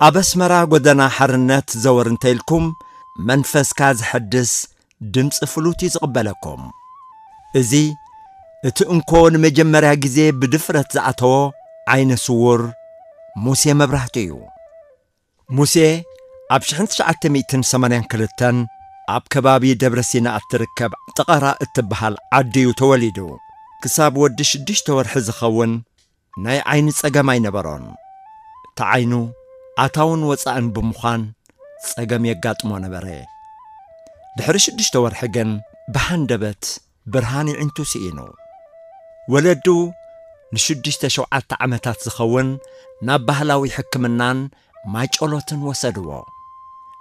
ኣብ ኣስመራ ጎደና ሓርነት ዘወር እንተኢልኩም፣ መንፈስካ ዘሐድስ ድምፂ ፍሉት እዩ ዝቕበለኩም። እዚ እቲ እንኮ ንመጀመርያ ግዜ ብድፍረት ዝኣተዎ ዓይነ ስዉር ሙሴ መብራህቱ እዩ። ሙሴ ኣብ ሽሕን ትሽዓተ ሚእትን ሰማንያን ክልተን ኣብ ከባቢ ደብረ ሲና እትርከብ ጥቐራ እትበሃል ዓዲ እዩ ተወሊዱ። ክሳብ ወዲ ሽዱሽተ ወርሒ ዝኸውን ናይ ዓይኒ ጸገም ኣይነበሮን። እቲ ዓይኑ ኣታውን ወጻእን ብምዃን ጸገም የጋጥሞ ነበረ። ድሕሪ ሽዱሽተ ወርሒ ግን ብሃንደበት ብርሃን ይዕንቱ ስኢኑ። ወለዱ ንሽዱሽተ ሸውዓተ ዓመታት ዝኸውን ናብ ባህላዊ ሕክምናን ማይ ጨሎትን ወሰድዎ።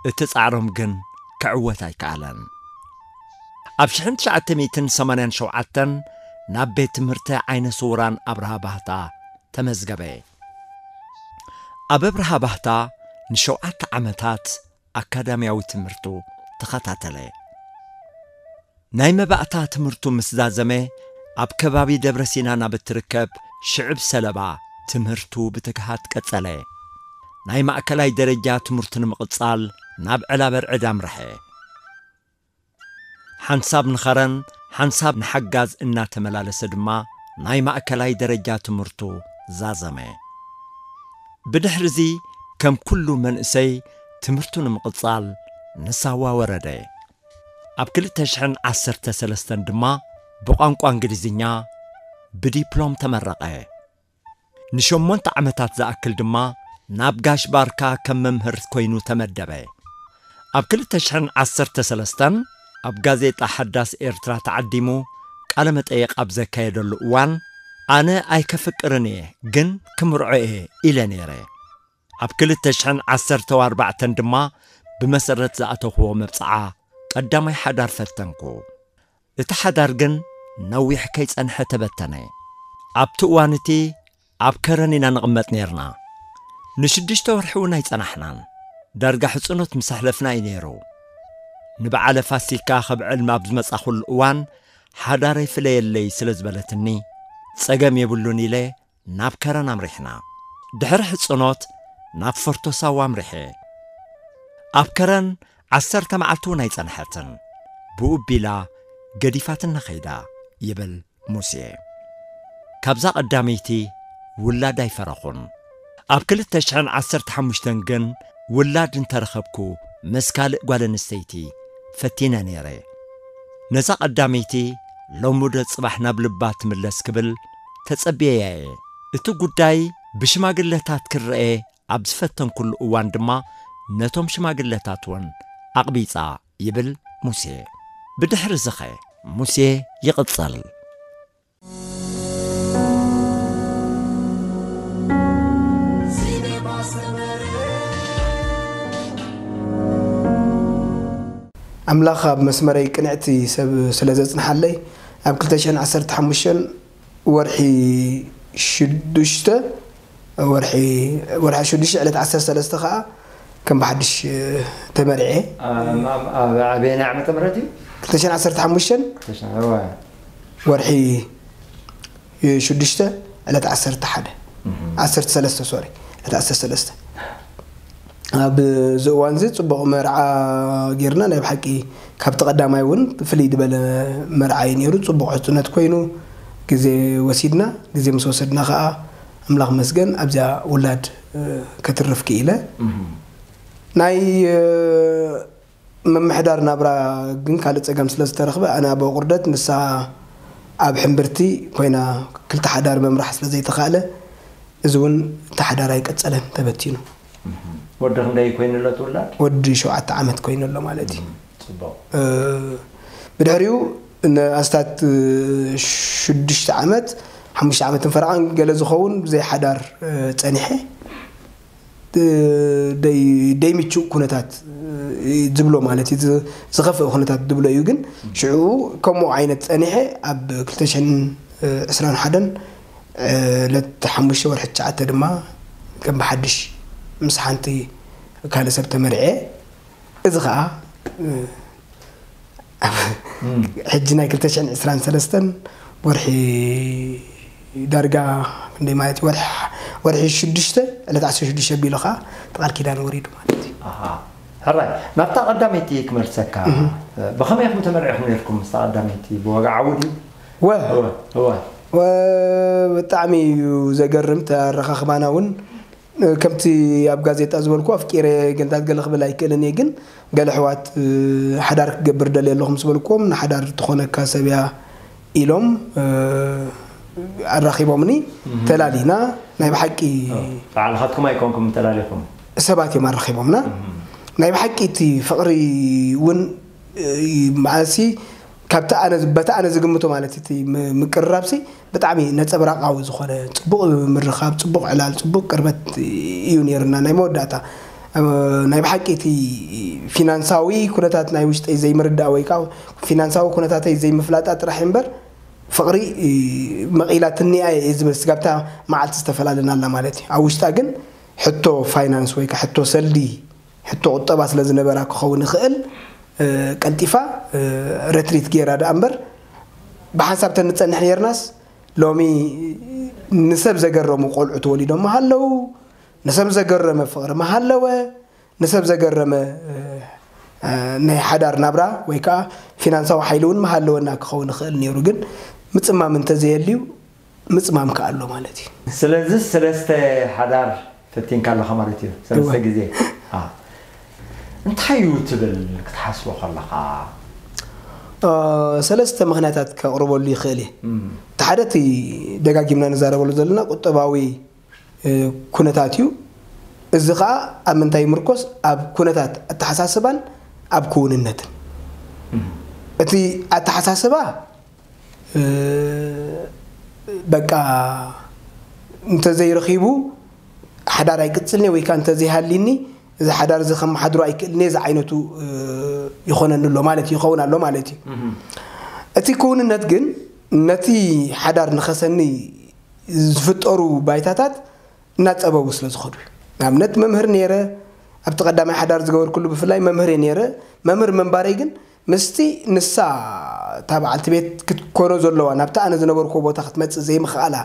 እቲ ጻዕሮም ግን ክዕወት ኣይከኣለን። ኣብ ሽሕን ትሽዓተ ሚእትን ሰማንያን ሸውዓተን ናብ ቤት ትምህርቲ ዓይነ ስውራን ኣብርሃ ባህታ ተመዝገበ። ኣብ ኣብርሃ ባህታ ንሸውዓተ ዓመታት ኣካዳሚያዊ ትምህርቱ ተኸታተለ። ናይ መባእታ ትምህርቱ ምስ ዛዘመ፣ ኣብ ከባቢ ደብረ ሲና ናብ እትርከብ ሽዕብ ሰለባ ትምህርቱ ብትግሃት ቀጸለ። ናይ ማእከላይ ደረጃ ትምህርቱ ንምቕጻል ናብ ዕላበርዕድ ኣምርሐ። ሓንሳብ ንኸረን ሓንሳብ ንሓጋዝ እናተመላለሰ ድማ ናይ ማእከላይ ደረጃ ትምህርቱ ዛዘመ። ብድሕርዚ ከም ኩሉ መንእሰይ ትምህርቱ ንምቕጻል ንሳዋ ወረደ። ኣብ ክልተ ሽሕን ዓሰርተ ሰለስተን ድማ ብቋንቋ እንግሊዝኛ ብዲፕሎም ተመረቐ። ንሸሞንተ ዓመታት ዝኣክል ድማ ናብ ጋሽ ባርካ ከም መምህር ኮይኑ ተመደበ። ኣብ ክልተ ሽሕን ዓሰርተ ሰለስተን ኣብ ጋዜጣ ሓዳስ ኤርትራ ተዓዲሙ ቃለ መጠየቕ ኣብ ዘካየደሉ እዋን፣ ኣነ ኣይከፍቅርን እየ፣ ግን ክምርዖ እየ ኢለ ነይረ። ኣብ ክልተ ሽሕን ዓሰርተ ኣርባዕተን ድማ ብመሰረት ዝኣተኽዎ መብጽዓ ቀዳማይ ሓዳር ፈተንኩ። እቲ ሓዳር ግን ነዊሕ ከይጸንሐ ተበተነ። ኣብቲ እዋን እቲ ኣብ ከረን ኢና ንቕመጥ ኔርና። ንሽዱሽተ ወርሒ እውን ኣይጸናሕናን። ዳርጋ ሕጽኖት ምስ ኣሕለፍና እዩ ነይሩ። ንበዓለ ፋሲካ ከብዕል ኣብ ዝመጻኹሉ እዋን፣ ሓዳረይ ፍለየለይ ስለ ዝበለትኒ፣ ጸገም የብሉን ኢለ ናብ ከረን ኣምሪሕና። ድሕሪ ሕጽኖት ናብ ፈርቶ ሳዋ ኣምሪሐ። ኣብ ከረን ዓሰርተ መዓልቲ እውን ኣይጸንሐትን። ብኡ ቢላ ገዲፋትና ኸይዳ ይብል ሙሴ። ካብዛ ቀዳመይቲ ውላድ ኣይፈረኹን። ኣብ ክልተ ሽሕን ዓሰርተ ሓሙሽተን ግን ውላድ እንተረኸብኩ ምስ ካልእ ጓል ኣንስተይቲ ፈቲነ ነይረ። ነዛ ቀዳመይቲ ሎሚ ዶ ጽባሕ ናብ ልባ ትምለስ ክብል ተጸብየያ እየ። እቲ ጉዳይ ብሽማግለታት ክረኤ ኣብ ዝፈተንኩሉ እዋን ድማ ነቶም ሽማግለታት እውን ኣቕቢጻ ይብል ሙሴ። ብድሕሪ ዝኸ ሙሴ ይቕጽል። ኣምላኽ ኣብ መስመረይ ቅንዕቲ ሰብ ስለ ዘጽንሓለይ፣ ኣብ ክልተ ሽሕን ዓሰርተ ሓሙሽተን ወርሒ ሽዱሽተ፣ ወርሒ፣ ወርሒ ሽዱሽተ ዕለት ዓሰርተ ሰለስተ ኸኣ ከም ብሓድሽ ተመርዐ። ኣብ፣ ኣብ፣ ኣብ ኣበየናይ ዓመተ ምህረት እዩ? ክልተ ሽሕን ዓሰርተ ሓሙሽተን ክልተ ሽሕን፣ እወ። ወርሒ ሽዱሽተ ዕለት ዓሰርተ ሓደ፣ እህ። ዓሰርተ ሰለስተ፣ ሶሪ፣ ዕለት ዓሰርተ ሰለስተ። ኣብዚ እዋን እዚ ጽቡቕ መርዓ ጌርና፣ ናይ ብሓቂ ካብቲ ቀዳማይ እውን ፍልይ ዝበለ መርዓ እዩ ነይሩ። ጽቡቕ ሕጽነት ኮይኑ ግዜ ወሲድና፣ ግዜ ምስ ወሰድና ኸኣ ኣምላኽ መስገን ኣብዚኣ ውላድ፣ እ፣ ከትርፍ ክኢለ። እህ። ናይ፣ እ፣ ምምሕዳር ናብራ ግን ካልእ ጸገም ስለ ዝተረኽበ፣ ኣነ ኣብ ቁርደት፣ ንሳ ኣብ ሕምብርቲ ኮይና ክልተ ሓዳር ምምራሕ ስለ ዘይተኻእለ፣ እዚ እውን እቲ ሓዳር ኣይቀጸለን፣ ተበቲኑ። እህ። ወዲ ክንደይ ኮይኑ ኣሎ እቲ ውላድ? ወዲ ሸውዓተ ዓመት ኮይኑ ኣሎ ማለት እዩ። እህ፣ ጽቡቕ። እ፣ ብድሕሪኡ ንኣስታት ሽዱሽተ ዓመት፣ ሓሙሽተ ዓመትን ፈረቓን ገለ ዝኸውን ብዘይ ሓዳር፣ እ፣ ጸኒሐ። እ፣ ደይ-፣ ደይምቹእ ኩነታት፣ እ፣ ዝብሎ ማለት እዩ። ዝ-፣ ዝኸፍእ ኩነታት ዝብሎ እዩ። ግን ሽዑ ከምኡ ዓይነት ጸኒሐ ኣብ ክልተ ሽሕን ዕስራን ሓደን ዕለት ሓሙሽተ ወርሒ ትሽዓተ ድማ ከም ብሓድሽ ምስ ሓንቲ ካልእ ሰብ ተመርዐ። እዚ ኸኣ፣ እ፣ እም። ሕጂ ናይ ክልተ ሽሕን ዕስራን ሰለስተን ወርሒ ዳርጋ ክንደይ ማለት እዩ? ወርሒ፣ ወርሒ ሽዱሽተ ዕለት ዓሰርተ ሽዱሽተ ኣቢሉ ከዓ እቲ ቃል ኪዳን ወሪዱ ማለት እዩ። ኣሃ። ሕራይ፣ ናብታ ቀዳመይቲ ክመልሰካ። ብኸመይ ኢኹም ተመርዒኹም ነርኩም ምስታ ቀዳመይቲ? ብወግዓዊ ድዩ? ወ እወ፣ እወ። ወ ብጣዕሚ እዩ ዘገርም። ተረኻኽባና እውን ከምቲ ኣብ ጋዜጣ ዝበልኩ ኣፍቂረ ገንታት ገለ ክብል ኣይክእልን እየ፣ ግን ገለ ኣሕዋት ሓዳር ክትገብር ደልየ ኣለኹ ምስ በልኩዎም፣ ንሓዳር ትኾነካ ሰብ እያ ኢሎም ኣራኺቦምኒ። ተላሊና። ናይ ብሓቂ ባዕልኻትኩም ኣይኮንኩም ተላሊኹም? ሰባት እዮም ኣራኺቦምና። ናይ ብሓቂ እቲ ፍቕሪ እውን ማለትሲ ካብቲ ኣነ በቲ ኣነ ዝግምቶ ማለት እቲ ምቅርራብሲ ብጣዕሚ ነፀብራቃዊ ዝኾነ ፅቡቕ ምርኻብ፣ ፅቡቕ ዕላል፣ ፅቡቕ ቅርበት እዩ ነይርና። ናይ መወዳእታ ናይ ብሓቂ እቲ ፊናንሳዊ ኩነታት ናይ ውሽጠይ ዘይምርዳእ ወይ ከዓ ፊናንሳዊ ኩነታተይ ዘይምፍላጣ ጥራሕ እምበር ፍቕሪ መቒላትኒ እየ ዝብል ስጋብታ መዓልቲ ዝተፈላለናላ ማለት እዩ። ኣብ ውሽጣ ግን ሕቶ ፋይናንስ ወይ ከዓ ሕቶ ሰልዲ ሕቶ ቁጠባ ስለ ዝነበራ ክኸውን ይኽእል ቀልጢፋ ረትሪት ገይራ ደኣ እምበር ብሓንሳብ ተንፀንሕ ነርናስ ሎሚ ንሰብ ዘገረሙ ቆልዑ ተወሊዶም መሃለዉ፣ ንሰብ ዘገረመ ፍቕሪ መሃለወ፣ ንሰብ ዘገረመ ናይ ሓዳር ናብራ ወይ ከዓ ፊናንሳዊ ሓይሊ እውን መሃለወና ክኸውን ይኽእል ነይሩ። ግን ምፅማም እንተዘየልዩ ምፅማም ከኣሎ ማለት እዩ። ስለዚ ሰለስተ ሓዳር ፈቲንካ ኣለኻ ማለት እዩ። ሰለስተ ግዜ እንታይ እዩ ትብል ክትሓስቦ ከለኻ? ሰለስተ ምክንያታት ከቕርበሉ ይኽእል እየ። እቲ ሓደ እቲ ደጋጊምና ንዛረበሉ ዘለና ቁጠባዊ ኩነታት እዩ። እዚ ከዓ ኣብ ምንታይ ይምርኮስ? ኣብ ኩነታት ኣተሓሳስባን ኣብ ክውንነትን። እቲ ኣተሓሳስባ በቃ እንተዘይረኺቡ ሓዳር ኣይቅፅልኒ ወይ ከዓ እንተዘይሃሊኒ እዚ ሓዳር እዚ ከመሓድሮ ኣይክእልኒ እዚ ዓይነቱ ይኾነኒ ኣሎ ማለት እዩ፣ ይኸውን ኣሎ ማለት እዩ። እቲ ክውንነት ግን ነቲ ሓዳር ንኸሰኒ ዝፍጠሩ ባይታታት እናፀበቡ ስለ ዝኸዱ እዩ። ንኣብነት መምህር ነይረ፣ ኣብቲ ቀዳማይ ሓዳር ዝገበርኩሉ ብፍላይ መምህር እየ ነይረ። መምህር ምንባረይ ግን ምስቲ ንሳ እታ በዓልቲ ቤት ክትኮኖ ዘለዋ ናብቲ ኣነ ዝነበርኩዎ ቦታ ክትመፅእ ዘይምኽኣላ፣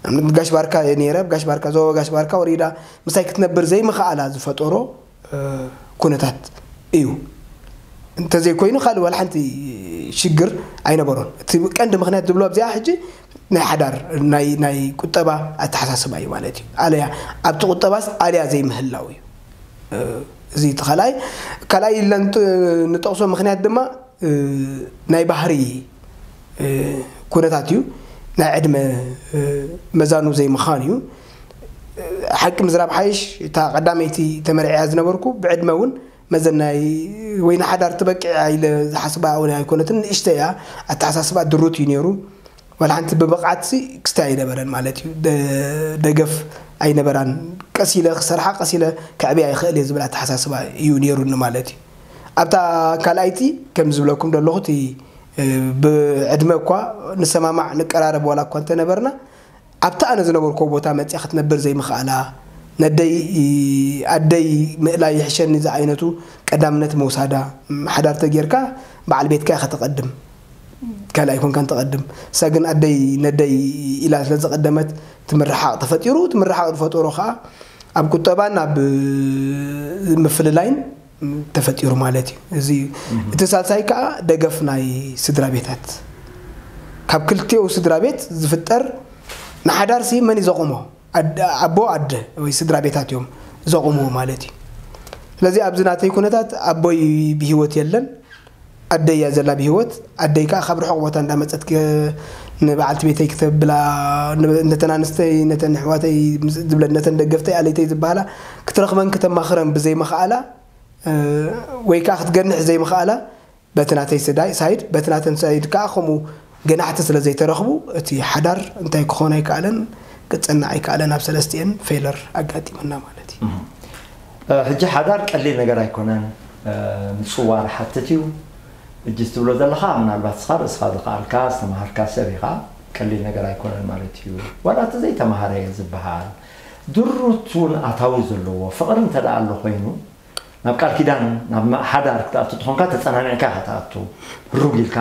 ንኣብነት ጋሽ ባርካ እየ ነይረ፣ ኣብ ጋሽ ባርካ ዞባ ጋሽ ባርካ ወሪዳ ምሳይ ክትነብር ዘይምኽኣላ ዝፈጠሮ ኩነታት እዩ። እንተዘይኮይኑ ካልእ ዋላ ሓንቲ ሽግር ኣይነበሮን። እቲ ቀንዲ ምኽንያት ዝብሎ ኣብዚኣ ሕጂ ናይ ሓዳር ናይ ናይ ቁጠባ ኣተሓሳስባ እዩ ማለት እዩ። ኣለያ ኣብቲ ቁጠባስ ኣለያ ዘይምህላው እዩ። እዚ እቲ ካልኣይ። ካልኣይ ኢልና ንጠቕሶ ምኽንያት ድማ ናይ ባህሪ ኩነታት እዩ። ናይ ዕድመ መዛኑ ዘይምዃን እዩ። ሓቂ ምዝራብ ሓይሽ እታ ቀዳመይቲ ተመርዕያ ዝነበርኩ ብዕድመ እውን መዘናይ ወይ ንሓዳር ትበቅዕ ኢለ ዝሓስባ እውን ኣይኮነትን። ንእሽተ እያ ኣተሓሳስባ ድሩት እዩ ነይሩ። ዋላ ሓንቲ ብብቕዓትሲ ክስታይ ኣይነበረን ማለት እዩ። ደገፍ ኣይነበራን። ቀስ ኢለ ክሰርሓ ቀስ ኢለ ከዕብያ ይኽእል እየ ዝብል ኣተሓሳስባ እዩ ነይሩኒ ማለት እዩ። ኣብታ ካልኣይቲ ከም ዝብለኩም ዘለኹ እቲ ብዕድመ እኳ ንሰማማዕ ንቀራረብ ዋላ እኳ እንተነበርና ኣብቲ ኣነ ዝነበርኩ ቦታ መፅያ ክትነብር ዘይምኽኣላ ነደይ ኣደይ ምእላይ ይሕሸኒ ዝዓይነቱ ቀዳምነት ምውሳዳ ሓዳር ተጌርካ በዓል ቤትካ ኢኻ ተቐድም ካልኣይ ኮንካን ተቐድም እሳ ግን ኣደይ ነደይ ኢላ ስለ ዝቐደመት ትምርሓቕ ተፈጢሩ ትምርሓቕ ዝፈጠሮ ከዓ ኣብ ቁጠባን ኣብ ምፍልላይን ተፈጢሩ ማለት እዩ። እዚ እቲ ሳልሳይ ከዓ ደገፍ ናይ ስድራ ቤታት ካብ ክልቲኡ ስድራ ቤት ዝፍጠር ንሓዳር ሲ መን እዩ ዘቑሞ? ኣቦ ኣደ ወይ ስድራ ቤታት እዮም ዘቑምዎ ማለት እዩ። ስለዚ ኣብዚ ናተይ ኩነታት ኣቦይ ብሂወት የለን፣ ኣደይ እያ ዘላ ብሂወት። ኣደይ ከዓ ካብ ርሑቕ ቦታ እንዳመፀት ንበዓልቲ ቤተይ ክተብላ ነተን ኣንስተይ ነተን ኣሕዋተይ ዝብለን ነተን ደገፍተይ ኣለይተይ ዝበሃላ ክትረኽበን ክተማኽረን ብዘይምኽኣላ ወይ ከዓ ክትገንሕ ዘይምኽኣላ በቲ ናተይ ስዳይ ሳይድ በቲ ናተን ሳይድ ከዓ ከምኡ ገናሕቲ ስለ ዘይተረኽቡ እቲ ሓዳር እንታይ ክኾን ኣይከኣለን ክፀናዕ ኣይከኣለን ኣብ ሰለስቲኤን ፌለር ኣጋጢመና ማለት እዩ። ሕጂ ሓዳር ቀሊል ነገር ኣይኮነን። ምፅዋር ሓትት እዩ። እጅ ትብሎ ዘለኻ ምናልባት ስኻ ርእስኻ ዝኸኣልካ ዝተምሃርካ ሰብ ኢኻ። ቀሊል ነገር ኣይኮነን ማለት እዩ። ዋላ እቲ ዘይተምሃረ ዝበሃል ድሩት እውን ኣታዊ ዘለዎ ፍቕሪ እንተ ደኣ ኣሎ ኮይኑ ናብ ቃል ኪዳን ናብ ሓዳር ክትኣቱ ትኾንካ ተፀናኒዕካ ኢኻ ትኣቱ። ሩግ ኢልካ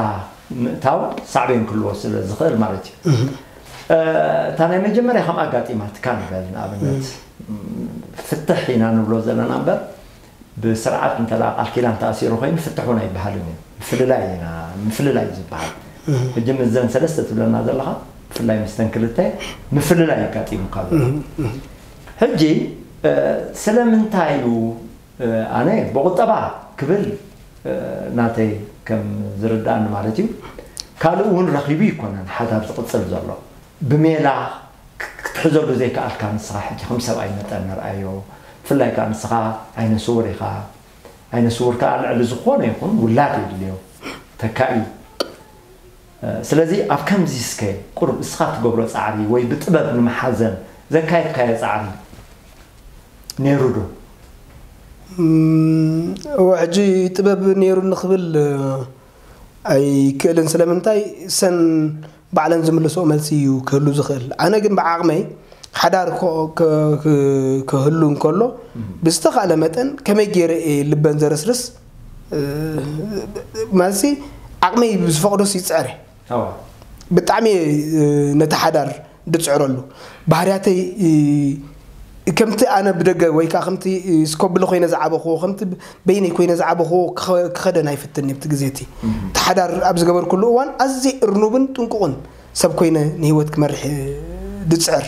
ምእታው ሳዕቤን ክህልዎ ስለ ዝኽእል ማለት እዩ። እታ ናይ መጀመርያ ከም ኣጋጢማትካ ንበል፣ ንኣብነት ፍትሕ ኢና ንብሎ ዘለና እምበር፣ ብስርዓት እንተ ቃል ኪዳን ተኣሲሩ ኮይኑ ፍትሕ እውን ኣይበሃልን እዩ። ምፍልላይ ኢና፣ ምፍልላይ እዩ ዝበሃል። ሕጂ ምስዘን ሰለስተ ትብለና ዘለኻ፣ ብፍላይ ምስተን ክልተ ምፍልላይ ኣጋጢሙካ ዘሎ። ሕጂ ስለምንታይ እዩ ኣነ ብቁጠባ ክብል፣ ናተይ ከም ዝርዳእኒ ማለት እዩ፣ ካልእ እውን ረኺቡ ይኮነን ሓዳር ዝቕፅል ዘሎ። ብሜላ ክትሕዘሉ ዘይከኣልካ ንስኻ ሕጂ ከም ሰብኣይ መጠን ንርኣዮ። ብፍላይ ከዓ ንስኻ ዓይነ ስውር ኢኻ። ዓይነ ስውር ከዓ ልዕሊ ዝኾነ ይኹን ውላድ የድልዮ፣ ተካኢ። ስለዚ ኣብ ከምዚ እስከ ቁሩብ እስኻ ትገብሮ ፃዕሪ ወይ ብጥበብ ንምሓዘን ዘካየድካዮ ፃዕሪ ነይሩ ዶ? እወ፣ ሕጂ ጥበብ ነይሩ ንክብል ኣይክእልን። ስለምንታይ? ሰን ባዕለን ዝምልስኦ መልሲ እዩ ክህሉ ዝኽእል። ኣነ ግን ብዓቕመይ ሓዳር ክህሉ እንከሎ ብዝተኻእለ መጠን ከመይ ገይረ እየ ልበን ዘረስርስ፣ ማለት ዓቕመይ ብዝፈቕዶስ ይፅዕር። ብጣዕሚ ነቲ ሓዳር ድፅዕረሉ ባህርያተይ ከምቲ ኣነ ብደገ ወይ ከዓ ከምቲ ስኮብለ ኮይነ ዝዓበኽዎ፣ ከምቲ በይነይ ኮይነ ዝዓበኽዎ ክኸደን ኣይፍትን። ኣብቲ ግዜ እቲ ሓዳር ኣብ ዝገበርኩሉ እዋን ኣዝየ እርኑብን ጥንቁቕን ሰብ ኮይነ ንህይወት ክመርሕ ድፅዕር።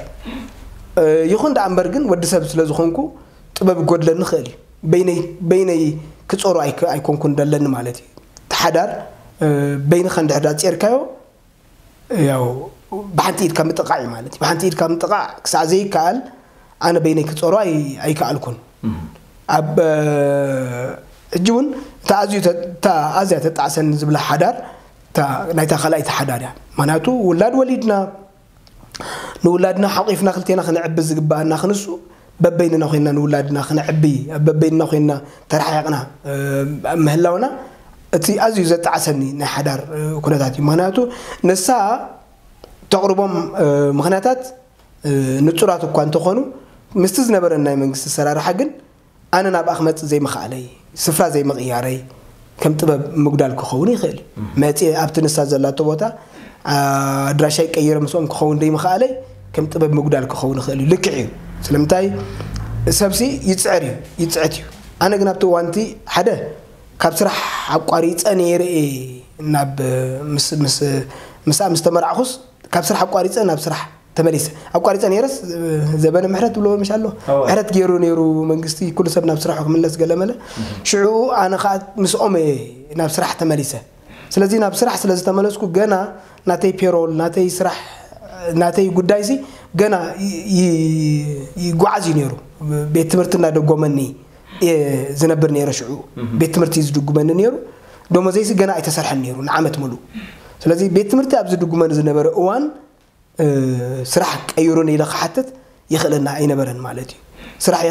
ይኹን ደኣ እምበር ግን ወዲ ሰብ ስለ ዝኾንኩ ጥበብ ክጎድለኒ ይኽእል እዩ። በይነይ በይነይ ክፀሩ ኣይኮንኩን ደለኒ ማለት እዩ። እቲ ሓዳር በይንኻ እንድሕር ዳፅርካዮ ያው ብሓንቲ ኢድካ ምጥቃዕ እዩ ማለት እዩ። ብሓንቲ ኢድካ ምጥቃዕ ክሳዕ ዘይከኣል ኣነ በይነይ ክፀሩ ኣይከኣልኩን። ኣብ ሕጂ እውን እታ ኣዝዩ እታ ኣዝያ ተጣዕሰኒ ዝብላ ሓዳር ናይታ ካልኣይቲ ሓዳር እያ። ምክንያቱ ውላድ ወሊድና ንውላድና ሓቂፍና ክልቴና ክነዕቢ ዝግባኣና ክንሱ በበይንና ኮይንና ንውላድና ክነዕቢ በበይንና ኮይንና ተረሓሒቕና ምህላውና እቲ ኣዝዩ ዘጣዕሰኒ ናይ ሓዳር ኩነታት እዩ። ምክንያቱ ንሳ ተቕርቦም ምክንያታት ንፁራት እኳ እንተኾኑ ምስቲ ዝነበረን ናይ መንግስቲ ኣሰራርሓ ግን ኣነ ናብኣ ክመፅእ ዘይምኽኣለይ፣ ስፍራ ዘይምቕያረይ ከም ጥበብ ምጉዳል ክኸውን ይኽእል እዩ። መፂአ ኣብቲ ንሳ ዘላቶ ቦታ ኣድራሻይ ቀይረ ምስኦም ክኸውን ዘይምኽኣለይ ከም ጥበብ ምጉዳል ክኸውን ይኽእል እዩ። ልክዕ እዩ። ስለምንታይ ሰብሲ ይፅዕር እዩ፣ ይፅዕት እዩ። ኣነ ግን ኣብቲ እዋንቲ ሓደ ካብ ስራሕ ኣቋሪፀ ነይረ እየ ናብ ምስ ምስ ምስኣ ምስ ተመርዓኹስ ካብ ስራሕ ኣቋሪፀ ናብ ስራሕ ተመሊሰ። ኣቋሪፀ ነይረስ ዘበነ ምሕረት ብሎ ምሽ ኣሎ። ምሕረት ገይሩ ነይሩ መንግስቲ፣ ኩሉ ሰብ ናብ ስራሕ ክምለስ ገለመለ። ሽዑ ኣነ ከዓ ምስኦም እየ ናብ ስራሕ ተመሊሰ። ስለዚ ናብ ስራሕ ስለ ዝተመለስኩ ገና ናተይ ፔሮል፣ ናተይ ስራሕ፣ ናተይ ጉዳይሲ ገና ይጓዓዝ እዩ ነይሩ። ቤት ትምህርቲ እናደጎመኒ ዝነብር ነይረ። ሽዑ ቤት ትምህርቲ ዝድጉመኒ ነይሩ። ደሞዘይሲ ገና ኣይተሰርሐን ነይሩ ንዓመት ሙሉእ። ስለዚ ቤት ትምህርቲ ኣብ ዝድጉመኒ ዝነበረ እዋን ስራሕ ቀይሩኒ ኢለ ክሓትት ይኽእለና ኣይነበረን ማለት እዩ። ስራሕ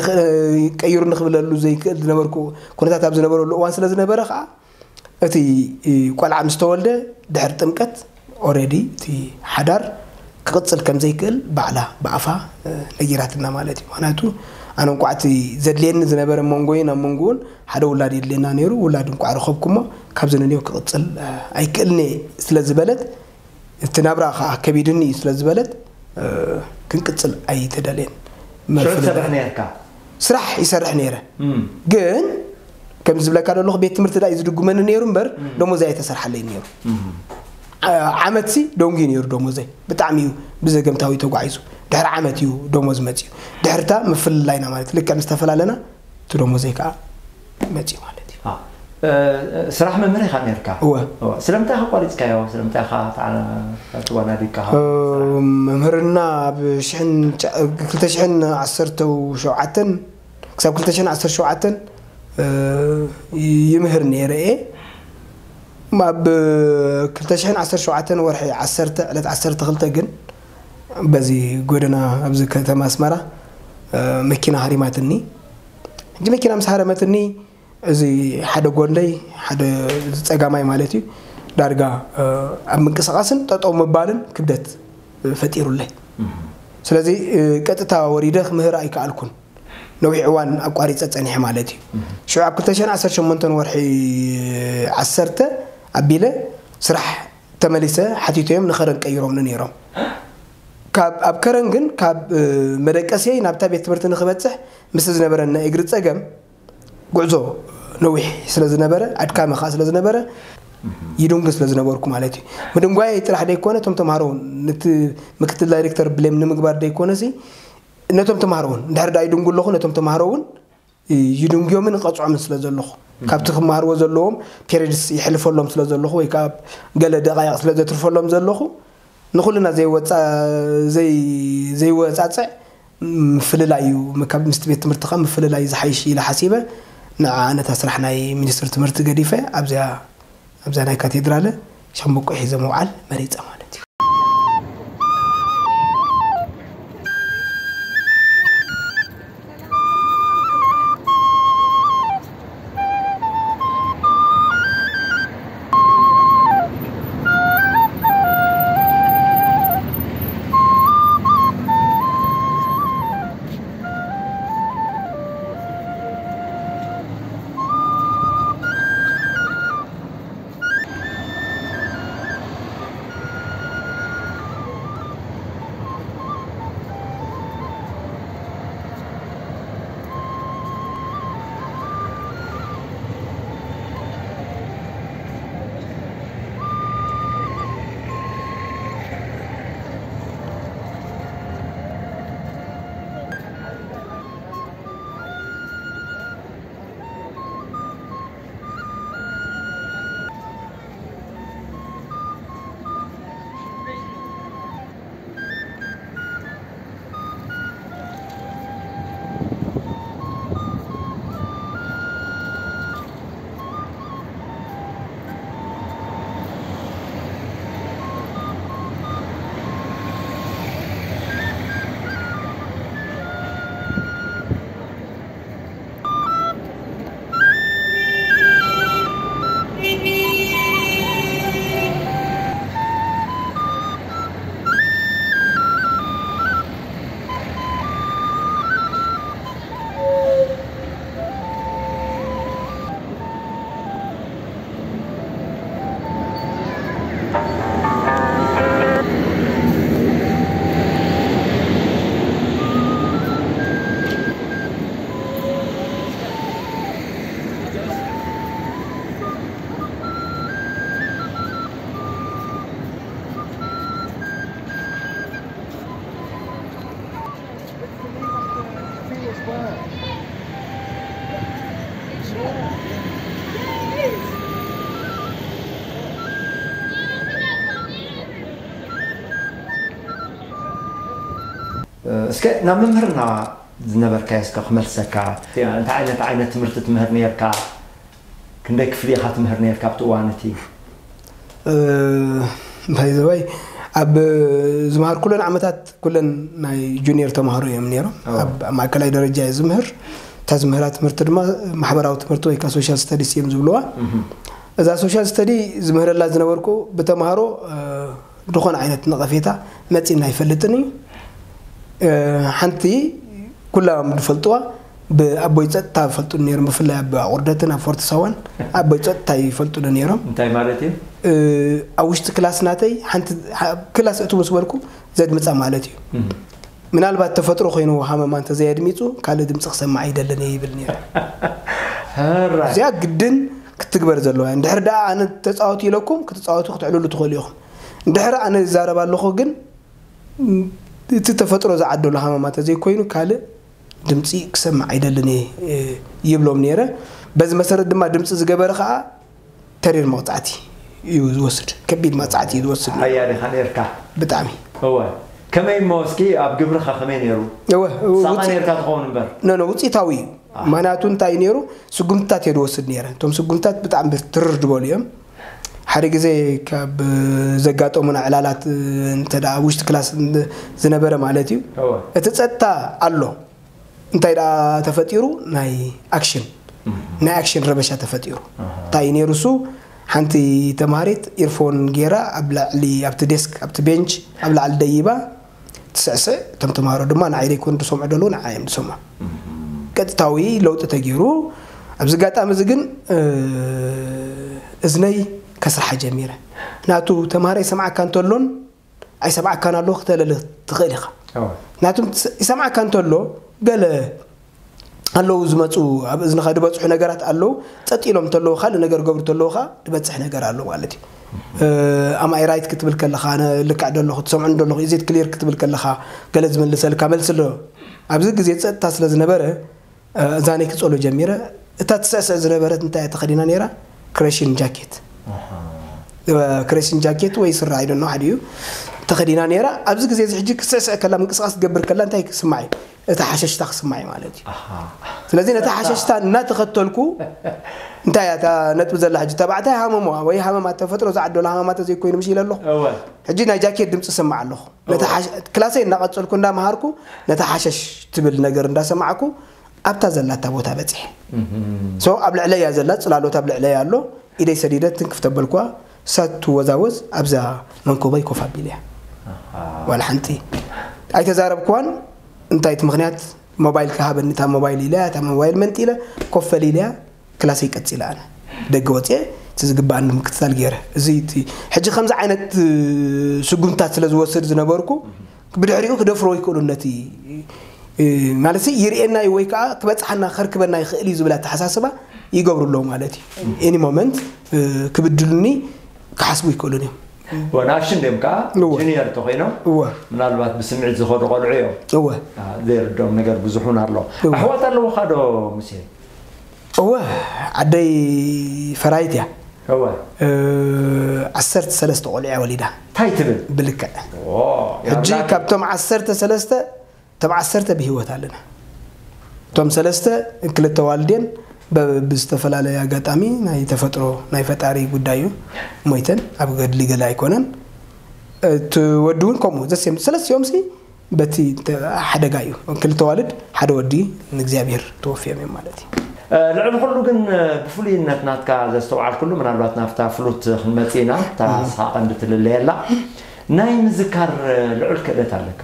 ቀይሩኒ ክብለሉ ዘይክእል ዝነበርኩ ኩነታት ኣብ ዝነበረሉ እዋን ስለ ዝነበረ ከዓ እቲ ቆልዓ ምስ ተወልደ ድሕሪ ጥምቀት ኦረዲ እቲ ሓዳር ክቕፅል ከም ዘይክእል ባዕላ ብኣፋ ነጊራትና ማለት እዩ። ምክንያቱ ኣነ እንኳዕ እቲ ዘድልየኒ ዝነበረ መንጎይን ኣብ መንጎውን ሓደ ውላድ የድልየና ነይሩ። ውላድ እንኳዕ ረኸብኩሞ ካብዚ ንንዮ ክቕፅል ኣይክእልን እየ ስለ ዝበለት እቲ ናብራ ከዓ ከቢድኒ እዩ ስለ ዝበለት ክንቅፅል ኣይተደልየን። ሽዑ ትሰርሕ ነርካ? ስራሕ ይሰርሕ ነይረ። ግን ከም ዝብለካ ዘለኹ ቤት ትምህርቲ ዳ እዩ ዝድጉመኒ ነይሩ እምበር ደሞዘይ ኣይተሰርሓለይ ነይሩ። ዓመትሲ ደንጉ ነይሩ ደሞዘይ። ብጣዕሚ እዩ ብዘገምታዊ ተጓዒዙ። ድሕሪ ዓመት እዩ ደሞዝ መፅዩ። ድሕርታ ምፍልላይና ማለት ልክዕ ምስ ተፈላለና እቲ ደሞዘይ ከዓ መፅዩ ማለት እዩ። ስራሕ መምህር ኢኻ ነርካ? እወ። ስለምንታይ ኢኻ ቋሪፅካዮ? ስለምንታይ ኢኻ ተዋናዲካ? መምህርና ኣብ ሽሕን ክልተ ሽሕን ዓሰርተ ሸውዓተን ክሳብ ክልተ ሽሕን ዓሰርተ ሸውዓተን ይምህር ነይረ እየ። ኣብ ክልተ ሽሕን ዓሰርተ ሸውዓተን ወርሒ ዓሰርተ ዕለት ዓሰርተ ክልተ ግን በዚ ጎደና ኣብዚ ከተማ ኣስመራ መኪና ሃሪማትኒ። ሕጂ መኪና ምስ ሃረመትኒ እዚ ሓደ ጎንደይ ሓደ ፀጋማይ ማለት እዩ ዳርጋ ኣብ ምንቅስቃስን ጠጠው ምባልን ክብደት ፈጢሩለይ። ስለዚ ቀጥታ ወሪደ ክምህር ኣይከኣልኩን። ነዊሕ እዋን ኣቋሪፀ ፀኒሐ ማለት እዩ። ሽዑ ኣብ ክልተ ሽሕን ዓሰርተ ሸሞንተን ወርሒ ዓሰርተ ኣቢለ ስራሕ ተመሊሰ ሓቲተዮም ንኸረን ቀይሮምኒ ነይሮም። ካብ ኣብ ከረን ግን ካብ መደቀስየይ ናብታ ቤት ትምህርቲ ንክበፅሕ ምስ ዝነበረና እግሪ ፀገም ጉዕዞ ነዊሕ ስለ ዝነበረ ኣድካሚ ከዓ ስለ ዝነበረ ይድንጉ ስለ ዝነበርኩ ማለት እዩ። ምድንጓይ ጥራሕ ደይኮነ እቶም ተምሃሮ እውን ነቲ ምክትል ዳይሬክተር ብሌም ንምግባር ደይኮነ ሲ ነቶም ተምሃሮ እውን እንድሕር ዳ ይድንጉ ኣለኹ ነቶም ተምሃሮ እውን ይድንጉዮምን እቐፅዖምን ስለ ዘለኹ ካብቲ ክመሃርዎ ዘለዎም ፔሪድስ ይሕልፈሎም ስለ ዘለኹ ወይ ከዓ ገለ ደቃይቕ ስለ ዘትርፈሎም ዘለኹ ንኹልና ዘይወፃ ዘይ ዘይወፃፅዕ ምፍልላይ እዩ። ካብ ምስቲ ቤት ትምህርቲ ከዓ ምፍልላይ እዩ ዝሓይሽ ኢለ ሓሲበ። ንዓ ነታ ስራሕ ናይ ሚኒስትሪ ትምህርቲ ገዲፈ ኣብዚኣ ኣብዛ ናይ ካቴድራለ ሻምበቆ ሒዘ ምውዓል መሪፀ ማለት እዩ። እስከ ናብ ምምህርና ዝነበርካዮ እስከ ክመልሰካ። እንታይ ዓይነት ዓይነት ትምህርቲ ትምህር ነርካ? ክንደይ ክፍሊ ኢኻ ትምህር ነርካ ኣብቲ እዋን እቲ? ባይዘወይ ኣብ ዝመሃርኩለን ዓመታት ኩለን ናይ ጁኒየር ተምሃሮ እዮም ነይሮም። ኣብ ማእከላይ ደረጃ እየ ዝምህር። እታ ዝምህራ ትምህርቲ ድማ ማሕበራዊ ትምህርቲ ወይ ከዓ ሶሻል ስተዲስ እዮም ዝብልዋ። እዛ ሶሻል ስተዲ ዝምህረላ ዝነበርኩ ብተምሃሮ ዝኾነ ዓይነት ነቐፌታ መፂና ኣይፈልጥን እዩ። ሓንቲ ኩሎም ዝፈልጥዋ ብኣቦይ ፀጥታ ይፈልጡኒ ነይሮም፣ ብፍላይ ኣብ ኣቑርደትን ኣብ ፎርት ሳዋን ኣቦይ ፀጥታ ይፈልጡኒ ነይሮም። እንታይ ማለት እዩ? ኣብ ውሽጢ ክላስ ናተይ ሓንቲ ክላስ እቱ ምስ በልኩ ዘድምፃ ማለት እዩ። ምናልባት ተፈጥሮ ኮይኑ ሃመማ እንተዘየድሚፁ ካልእ ድምፂ ክሰማዕ ኣይደልን እየ ይብል ነይሩ። እዚኣ ግድን ክትግበር ዘለዋ እያ። እንድሕር ደኣ ኣነ ተፃወቱ ኢለኩም ክትፃወቱ ክትዕልሉ ትኽእሉ ኢኹም። እንድሕር ኣነ ዝዛረብ ኣለኹ ግን እቲ ተፈጥሮ ዝዓደሎ ሃመማ ተዘይኮይኑ ካልእ ድምፂ ክሰምዕ ኣይደልን እየ ይብሎም ነይረ። በዚ መሰረት ድማ ድምፂ ዝገበረ ከዓ ተሪር መቕፃዕቲ እዩ ዝወስድ፣ ከቢድ መቕፃዕቲ እዩ ዝወስድ። ሓያል ኢኻ ነርካ። ብጣዕሚ። እወ። ከመይ እሞ እስኪ ኣብ ግብርኻ ከመይ ነይሩ? እወ። ሳቓ ነርካ ትኸውን እምበር። ኖ ኖ ውፅኢታዊ እዩ። ምክንያቱ እንታይ ነይሩ ስጉምትታት እየ ዝወስድ ነይረ። እቶም ስጉምትታት ብጣዕሚ ትርር ዝበሉ እዮም። ሓደ ግዜ ካብ ዘጋጠሙና ዕላላት እንተ ደኣ ውሽጢ ክላስ ዝነበረ ማለት እዩ። እቲ ጸጥታ ኣሎ። እንታይ ደኣ ተፈጢሩ ናይ ኣክሽን ናይ ኣክሽን ረበሻ ተፈጢሩ። እንታይ ነይሩ እሱ ሓንቲ ተማሃሪት ኢርፎን ገይራ ኣብ ላዕሊ ኣብቲ ዴስክ ኣብቲ ቤንች ኣብ ላዕሊ ደይባ ትስዕስዕ እቶም ተምሃሮ ድማ ንዓይ ዘይኮኑ ዝሰምዑ ዘለዉ ንዓ እዮም ዝሰምዑ። ቀጥታዊ ለውጢ ተገይሩ ኣብዚ ኣጋጣሚ እዚ ግን እዝነይ ከስርሓ ጀሚረ። ናቱ ተምሃራይ ሰምዓካ እንተሎን ኣይሰምዓካን ኣሎ ክተለሊ ትኽእል ኢኻ። ናቱም ይሰምዓካ እንተሎ ገለ ኣለዉ ዝመፁ ኣብ እዝንኻ ዝበፅሑ ነገራት ኣለዉ። ፀጥ ኢሎም እንተለዉ ካልእ ነገር ገብሩ እንተለዉ ከዓ ዝበፅሕ ነገር ኣሎ ማለት እዩ። ኣማይ ራይት ክትብል ከለኻ ልክዕ ደለኹ ትሰምዑ ደለኹ ኢዜት ክሊር ክትብል ከለኻ ገለ ዝመልሰልካ መልሲ ኣሎ። ኣብዚ ግዜ ፀጥታ ስለ ዝነበረ እዛነይ ክፀሎ ጀሚረ። እታ ትስዕስዕ ዝነበረት እንታይ እያ ተኸዲና ነይራ? ክረሽን ጃኬት። ክረሽን ጃኬት ወይ ስረ ኣይደኖ ሓደ እዩ ተኸዲና ነይራ። ኣብዚ ግዜ እዚ ሕጂ ክስዕስዕ ከላ ምንቅስቃስ ትገብር ከላ እንታይ ክስማዕ እዩ? እታ ሓሸሽታ ክስማዕ እዩ ማለት እዩ። ስለዚ ነታ ሓሸሽታ እናተኸተልኩ እንታይ እያ እታ ነጥቢ ዘላ ሕጂ ተባዕታይ ሃመሞ ወይ ሃመማ ተፈጥሮ ዝዓደሎ ሃመማ ተዘይኮይኑ ምሽ ኢለ ኣለኹ። ሕጂ ናይ ጃኬት ድምፂ ስማዕ ኣለኹ። ክላሰይ እናቐፀልኩ እንዳመሃርኩ ነታ ሓሸሽ ትብል ነገር እንዳሰማዕኩ ኣብታ ዘላታ ቦታ በፂሐ። ሶ ኣብ ልዕለያ ዘላ ፅላሎት ኣብ ልዕለያ ኣሎ። ኢደይ ሰዲደ ትንክፍ ተበልኳ። ሳት ትወዛወዝ ኣብዛ መንኮበይ ኮፍ ኣቢለያ። ዋላ ሓንቲ ኣይተዛረብክዋን። እንታይ እቲ ምኽንያት? ሞባይል ክሃበኒ እታ ሞባይል ኢለያ። እታ ሞባይል መንጢለ ኮፍ በል ኢለያ። ክላሰይ ቀፂለ። ኣነ ደገ ወፅየ እቲ ዝግባኣኒ ምክትታል ገይረ። እዚ እቲ ሕጂ ከምዚ ዓይነት ስጉምታት ስለ ዝወስድ ዝነበርኩ ብድሕሪኡ ክደፍሮ ይክእሉ ነቲ ማለት ይርእየና እዩ ወይ ከዓ ክበፅሓና ከርክበና ይኽእል እዩ ዝብል ኣተሓሳስባ ይገብሩ ኣለዉ ማለት እዩ። ኤኒ ሞመንት ክብድሉኒ ክሓስቡ ይክእሉን እዮም። ወናሽን ደም ከዓ እወ። ጁኒየር ተኮይኖም እወ። ምናልባት ብስምዒት ዝኸዱ ቆልዑ እዮም። እወ። አ፣ ዘይርድኦም ነገር ብዙሕ እውን ኣሎ። እወ። ኣሕዋት ኣለውኻ ዶ ሙሴ? እወ፣ ዓደይ ፈራይት እያ። እወ። እ፣ ዓሰርተ ሰለስተ ቆልዑ እያ ወሊዳ። እንታይ ትብል? ብልክዕ። ኦ፣ ሕጂ ያብላክ። ካብቶም ዓሰርተ ሰለስተ እቶም ዓሰርተ ብህይወት ኣለና። እቶም ሰለስተ ክልተ ዋልዴን በ-፣ ብዝተፈላለየ ኣጋጣሚ ናይ ተፈጥሮ ናይ ፈጣሪ ጉዳይ እዩ ሞይተን፣ ኣብ ገድሊ ገለ ኣይኮነን። እቲ ወዲ እውን ከምኡ ዘሴም ሰለስቲኦም ሲ በቲ ተ-፣ ሓደጋ እዩ። ክልተ ዋልድ ሓደ ወዲ ንእግዚኣብሔር ተወፍዮም እዮም ማለት እዩ። እ፣ ልዕሊ ኩሉ ግን እ፣ ብፍሉይነት ናትካ ዘስተውዓልኩሉ ምናልባት ናብታ ፍሉት ክንመጽእ ኢና እታ ስኻ ቀንዲ ትልለየላ ናይ ምዝካር እ፣ ልዑል ክእለት ኣለካ።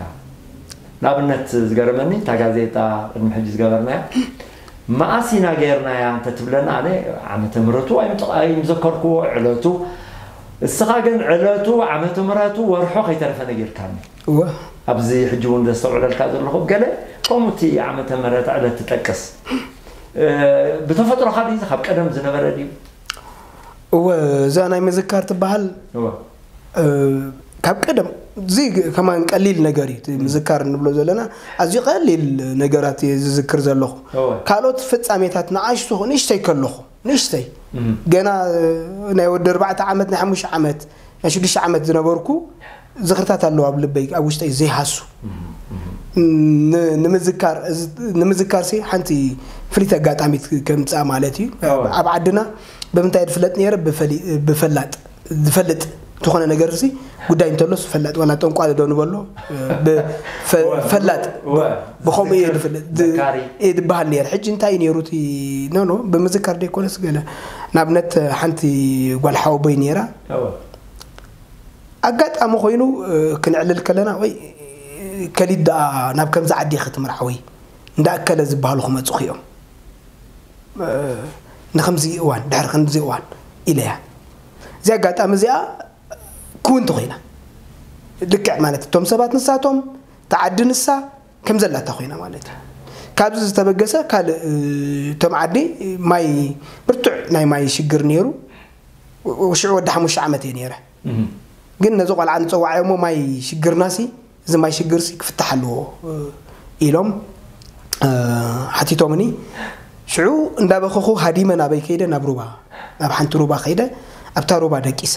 ንኣብነት ዝገረመኒ እታ ጋዜጣ ቅድሚ ሕጂ ዝገበርናያ መኣስ ኢና ገይርናያ እንተ ትብለና ኣነ ዓመተ ምህረቱ ኣይምዘከርክዎ ዕለቱ እስኻ ግን ዕለቱ ዓመተ ምህረቱ ወርሖ ከይተረፈ ነጊርካኒ እወ ኣብዚ ሕጂ እውን ዘስተውዕለልካ ዘለኹ ገለ ከምኡ እቲ ዓመተ ምህረት ዕለት ትጠቅስ ብተፈጥሮኻ ድዩ ካብ ቀደም ዝነበረ ድዩ እወ እዛ ናይ ምዝካር ትበሃል እወ ካብ ቀደም እዚ ከማን ቀሊል ነገር እዩ ምዝካር እንብሎ ዘለና ኣዝዩ ቀሊል ነገራት እየ ዝዝክር ዘለኹ ካልኦት ፍፃሜታት ንኣሽቱ ንእሽተይ ከለኹ ንእሽተይ ገና ናይ ወዲ ኣርባዕተ ዓመት ናይ ሓሙሽተ ዓመት ናይ ሽዱሽተ ዓመት ዝነበርኩ ዝኽርታት ኣለዉ ኣብ ልበይ ኣብ ውሽጠይ ዘይሃሱ ንምዝካር ሲ ሓንቲ ፍልይቲ ኣጋጣሚት ከምፅኣ ማለት እዩ ኣብ ዓድና ብምንታይ ድፍለጥ ነረ ብፈላጥ ዝፈልጥ ዝኾነ ነገር ሲ ጉዳይ እንተሎ ፈላጥ ዋላ ጠንቋል ዶ ንበሎ ፈላጥ ብኸምኡ እየ ዝፍለጥ እየ ዝበሃል ነረ ሕጂ እንታይ እዩ ነሩ ኖ ኖ ብምዝካር ደይኮነስ ገለ ንኣብነት ሓንቲ ጓል ሓወቦይ ነራ ኣጋጣሚ ኮይኑ ክንዕልል ከለና ወይ ከሊድ ደኣ ናብ ከምዚ ዓዲ ክትምርዓወይ እንዳ እከለ ዝበሃሉ ክመፁ እዮም ንከምዚ እዋን ድሕሪ ከምዚ እዋን ኢለያ እዚ ኣጋጣሚ እዚኣ ክውን ተኮይና ልክዕ ማለት እቶም ሰባት ንሳቶም ተዓዲ ንሳ ከም ዘላታ ኮይና ማለት እዩ ካብዚ ዝተበገሰ ካልእ እቶም ዓዲ ማይ ብርቱዕ ናይ ማይ ሽግር ነይሩ ሽዑ ወዲ ሓሙሽተ ዓመት እየ ነይረ ግን ነዚ ቆልዓ ንፀዋዓዮ እሞ ማይ ሽግርና ሲ እዚ ማይ ሽግር ሲ ክፍታሕ ኣለዎ ኢሎም ሓቲቶምኒ ሽዑ እንዳበኸኹ ሃዲመ ናበይ ከይደ ናብ ሩባ ናብ ሓንቲ ሩባ ከይደ ኣብታ ሩባ ደቂሰ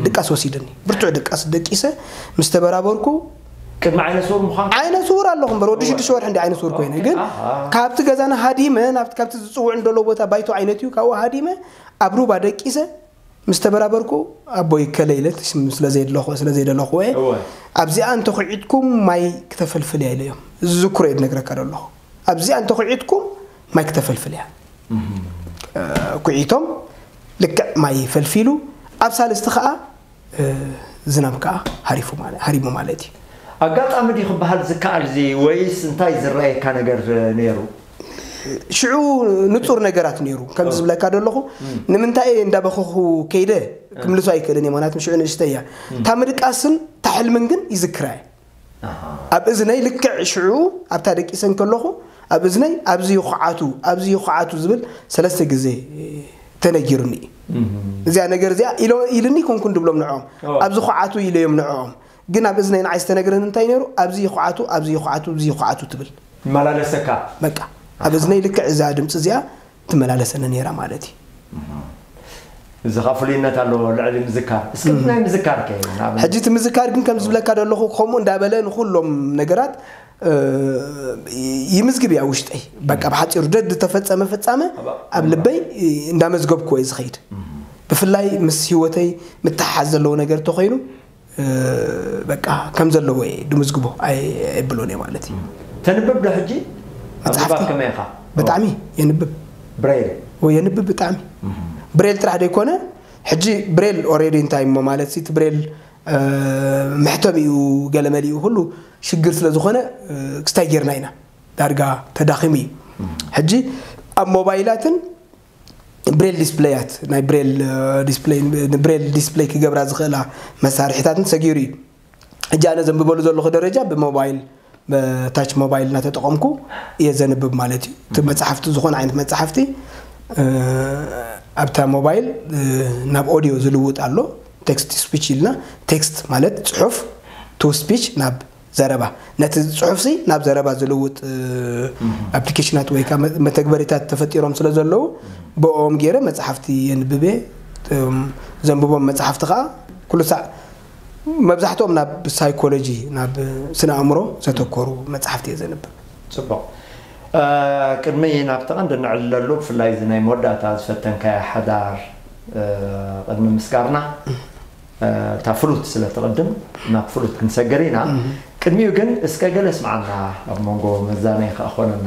ድቃስ ወሲድኒ ብርቱዕ ድቃስ ደቂሰ ምስ ተበራበርኩ ቅድሚ ዓይነ ስውር ምዃን ዓይነ ስውር ኣለኹ እምበር ወዲ ሽዱሽተ ወርሒ እንዲ ዓይነ ስውር ኮይነ ግን ካብቲ ገዛና ሃዲመ ናብቲ ካብቲ ዝፅውዕ እንደሎ ቦታ ባይቶ ዓይነት እዩ ካብኡ ሃዲመ ኣብ ሩባ ደቂሰ ምስ ተበራበርኩ ኣቦይ ከለ ኢለ ስለ ዘየደለኹ ስለ ዘይደለኹ እየ ኣብዚኣ እንተኹዒትኩም ማይ ክተፈልፍል እያ ኢለዮም ዝዝክሮ እየ ዝነግረካ ዘለኹ ኣብዚኣ እንተኹዒትኩም ማይ ክተፈልፍል እያ ኩዒቶም ልክዕ ማይ ፈልፊሉ ኣብ ሳልስቲ ከዓ ዝናብ ከዓ ሃሪፉ ማለት- ሃሪሙ ማለት እዩ ኣጋጣሚ ድዩ ክበሃል ዝከኣል እዚ ወይስ እንታይ ዝረኣየካ ነገር ነይሩ ሽዑ ንጹር ነገራት ነይሩ። ከምዚ ዝብለካ ዘለኹ፣ ንምንታይ እየ እንዳበኸኹ ከይደ ክምልሶ ኣይክእልን እየ፣ ምኽንያቱም ሽዑ ንእሽተይ እያ። እታ ምድቃስን እታ ሕልምን ግን ይዝክራ እየ። ኣብ እዝነይ ልክዕ ሽዑ ኣብታ ደቂሰን ከለኹ፣ ኣብ እዝነይ፣ "ኣብዚ ይኹዓቱ፣ ኣብዚ ይኹዓቱ" ዝብል ሰለስተ ግዜ ተነጊሩኒ እዩ። እዚኣ ነገር እዚኣ ኢሎ-፣ ኢልኒ ኮንኩን ድብሎም ንዕኦም። "ኣብዚ ኹዓቱ" ኢለዮም ንዕኦም። ግን ኣብ እዝነይ ንዓይ ዝተነግረኒ እንታይ ነይሩ? "ኣብዚ ይኹዓቱ፣ ኣብዚ ይኹዓቱ፣ ኣብዚ ይኹዓቱ" ትብል። ይመላለሰካ። በቃ፣ ኣብ እዝነይ ልክዕ እዛ ድምፂ እዚኣ ትመላለሰኒ ነይራ ማለት እዩ። እዚ ኸኣ ፍሉይነት ኣለዎ፣ ልዕሊ ምዝካር። እስኪ ናይ ምዝካር ከ፣ ንኣብነት? ሕጂ እቲ ምዝካር ግን ከም ዝብለካ ዘለኹ፣ ከምኡ እንዳበለ ንኹሎም ነገራት፣ እ፣ ይምዝግብ እያ ውሽጠይ። በቃ፣ ብሓጺሩ፣ ደድ ዝተፈጸመ ፍጻመ ኣብ ልበይ፣ እ፣ እንዳመዝገብኩዎ እየ ዝኸይድ። ብፍላይ ምስ ህይወተይ ምትሓሓዝ ዘለዎ ነገር እንተኾይኑ፣ እ፣ በቃ፣ ከም ዘለዎ እየ ድምዝግቦ፣ ኣይ-፣ ኣይብሎን እየ ማለት እዩ። ተንብብ ዶ ሕጂ? መጽሓፍቲ? ኣንብባ ከመይ ኢኻ? ብጣዕሚ የንብብ። ብሬል? ወይ የንብብ ብጣዕሚ። ብሬል ጥራሕ ደይኮነ፣ ሕጂ ብሬል ኦሬዲ እንታይ እሞ ማለት ሲ፣ እቲ ብሬል፣ እ፣ መሕተሚኡ ገለ መሊኡ ኩሉ ሽግር ስለ ዝኾነ፣ እ፣ ክስታይ ጌርና ኢና። ዳርጋ ተዳኺሙ እዩ። ሕጂ ኣብ ሞባይላትን ብሬል ዲስፕሌያት፣ ናይ ብሬል፣ እ፣ ዲስፕሌይ፣ ብሬል ዲስፕሌይ ክገብራ ዝኽእላ መሳርሒታትን ሰጊሩ እዩ። ሕጂ ኣነ ዘንብበሉ ዘለኹ ደረጃ ብሞባይል፣ ብታች ሞባይል እናተጠቐምኩ እየ ዘንብብ ማለት እዩ። እቲ መጽሓፍቲ፣ ዝኾነ ዓይነት መጽሓፍቲ፣ እ፣ ኣብታ ሞባይል፣ እ፣ ናብ ኦዲዮ ዝልውጥ ኣሎ። ቴክስት ስፒች ኢልና፣ ቴክስት ማለት ጽሑፍ፣ ቱ ስፒች ናብ ዘረባ። ነቲ ጽሑፍሲ ናብ ዘረባ ዝልውጥ፣ እ፣ ኣፕሊኬሽናት ወይ ከዓ መ-፣ መተግበሪታት ተፈጢሮም ስለ ዘለዉ፣ ብኦም ገይረ መጽሓፍቲ የንብብ እየ። እቶም ዘንብቦም መጽሓፍቲ ከዓ ኩሉ ሳዕ መብዛሕትኦም ናብ ሳይኮሎጂ፣ ናብ ስነ ኣእምሮ ዘተኮሩ መጽሓፍቲ እየ ዘንብብ። ጽቡቕ። እ፣ ቅድሚ ናብቲ ቀንዲ ንዕለሉ፣ ብፍላይ እዚ ናይ መወዳእታ ዝፈተንካዮ ሓዳር፣ እ፣ ቅድሚ ምስጋርና፣ እ፣ እታ ፍሉት ስለ ትቕድም፣ ናብ ፍሉት ክንሰግር ኢና። ቅድሚኡ ግን እስከ ገለ ስምዓና፣ ኣብ መንጎ መዛነዪ ከኣ ኮነና።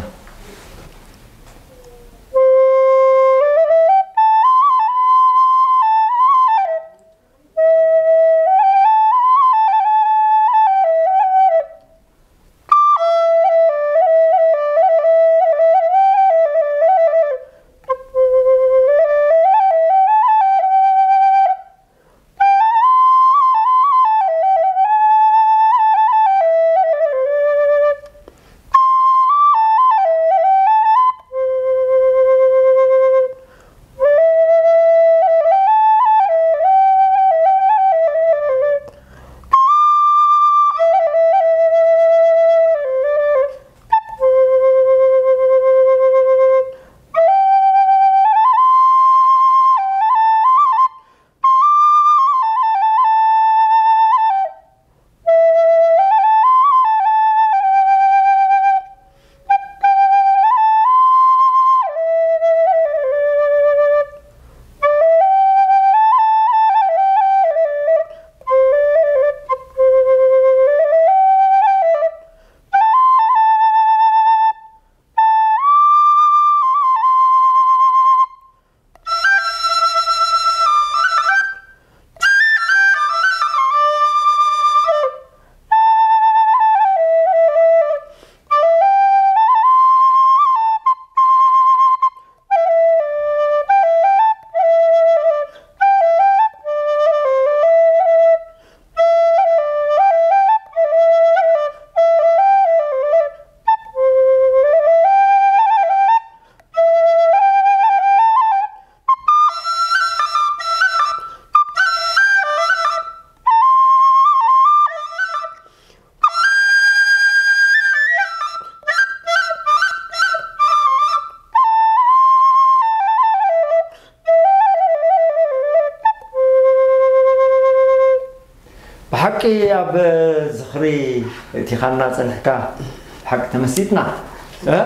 ብሓቂ ኣብ ዝኽሪ እቲኻና ጸኒሕካ፣ ብሓቂ ተመሲጥና። እ?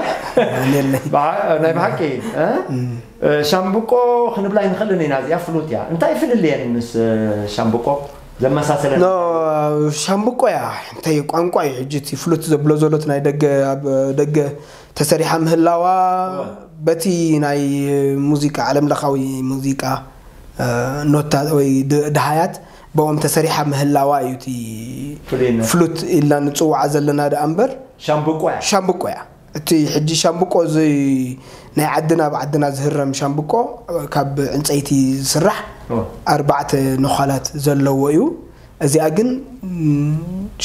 የለይ። ብሓ-፣ ናይ ብሓቂ፣ እ? እ፣ ሻምብቆ ክንብላ ኣይንኽእልን ኢና፣ እዚኣ ፍሉት እያ። እንታይ ፍልልየን ምስ፣ እ፣ ሻምብቆ ዘመሳሰለን? ኖ፣ ሻምብቆ እያ። እንታይ ቋንቋ እዩ ሕጂ እቲ ፍሉት ዘብሎ ዘሎ? እቲ ናይ ደገ፣ ኣብ ደገ ተሰሪሓ ምህላዋ፣ እወ። በቲ ናይ ሙዚቃ፣ ዓለም ለኻዊ ሙዚቃ፣ እ፣ ኖታ ወይ ድ-፣ ደሃያት ብኦም ተሰሪሓ ምህላዋ እዩ እቲ ፍሉይነት። ፍሉት ኢልና ንጽውዓ ዘለና ደኣ እምበር። ሻምብቆ እያ። ሻምብቆ እያ። እቲ ሕጂ ሻምብቆ እዚ ናይ ዓድና ብዓድና ዝህረም ሻምብቆ ካብ ዕንፀይቲ ዝስራሕ ኣርባዕተ ነዃላት ዘለዎ እዩ። እዚኣ ግን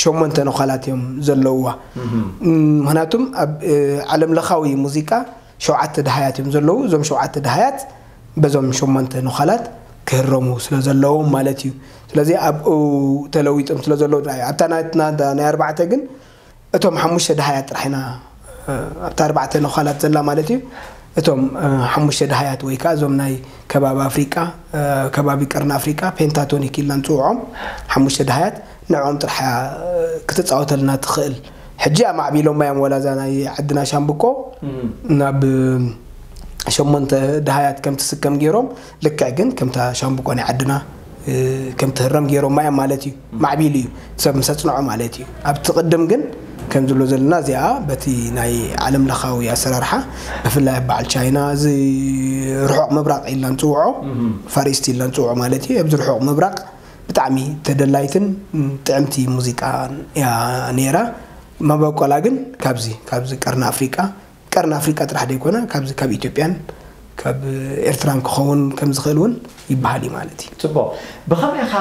ሸሞንተ ነዃላት እዮም ዘለውዋ። ምክንያቱም ኣብ ዓለም ለኻዊ ሙዚቃ ሸውዓተ ድሃያት እዮም ዘለዉ። እዞም ሸውዓተ ድሃያት በዞም ሸሞንተ ነዃላት ክህረሙ ስለ ዘለዎም ማለት እዩ። ስለዚ ኣብኡ ተለዊጦም ስለ ዘለዉ፣ ኣብታ ናትና ናይ ኣርባዕተ ግን እቶም ሓሙሽተ ድሃያት ጥራሕ ኢና፣ ኣብታ ኣርባዕተ ነዃላት ዘላ ማለት እዩ። እቶም ሓሙሽተ ድሃያት ወይ ከዓ እዞም ናይ ከባቢ ኣፍሪቃ፣ ከባቢ ቀርኒ ኣፍሪቃ ፔንታቶኒክ ኢልና ንፅውዖም ሓሙሽተ ድሃያት፣ ንዕኦም ጥራሕ ክትፃወተልና ትኽእል። ሕጂ ኣማዕቢሎማ እዮም፣ ወላዛ ናይ ዓድና ሻምብቆ ናብ ሸሞንተ ድሃያት ከም ትስከም ገይሮም፣ ልክዕ ግን ከምታ ሻምብቆ ናይ ዓድና ከም ትህረም ገይሮማ እዮም ማለት እዩ። ማዕቢሉ እዩ ሰብ ምስ ኣፅንዖ ማለት እዩ። ኣብቲ ቅድም ግን ከም ዝብሎ ዘለና እዚኣ በቲ ናይ ዓለም ለኻዊ ኣሰራርሓ፣ ብፍላይ ኣብ በዓል ቻይና፣ እዚ ርሑቕ ምብራቕ ኢልና ንፅውዖ፣ ፋር ኢስት ኢልና ንፅውዖ ማለት እዩ። ኣብዚ ርሑቕ ምብራቕ ብጣዕሚ ተደላይትን ጥዕምቲ ሙዚቃ እያ ነይራ። መበቆላ ግን ካብዚ ካብዚ ቀርኒ ኣፍሪቃ፣ ቀርኒ ኣፍሪቃ ጥራሕ ዘይኮነ ካብዚ ካብ ኢትዮጵያን ካብ ኤርትራን ክኸውን ከም ዝኽእል እውን ይበሃል እዩ ማለት እዩ። ጽቡቕ። ብኸመይ ኢኻ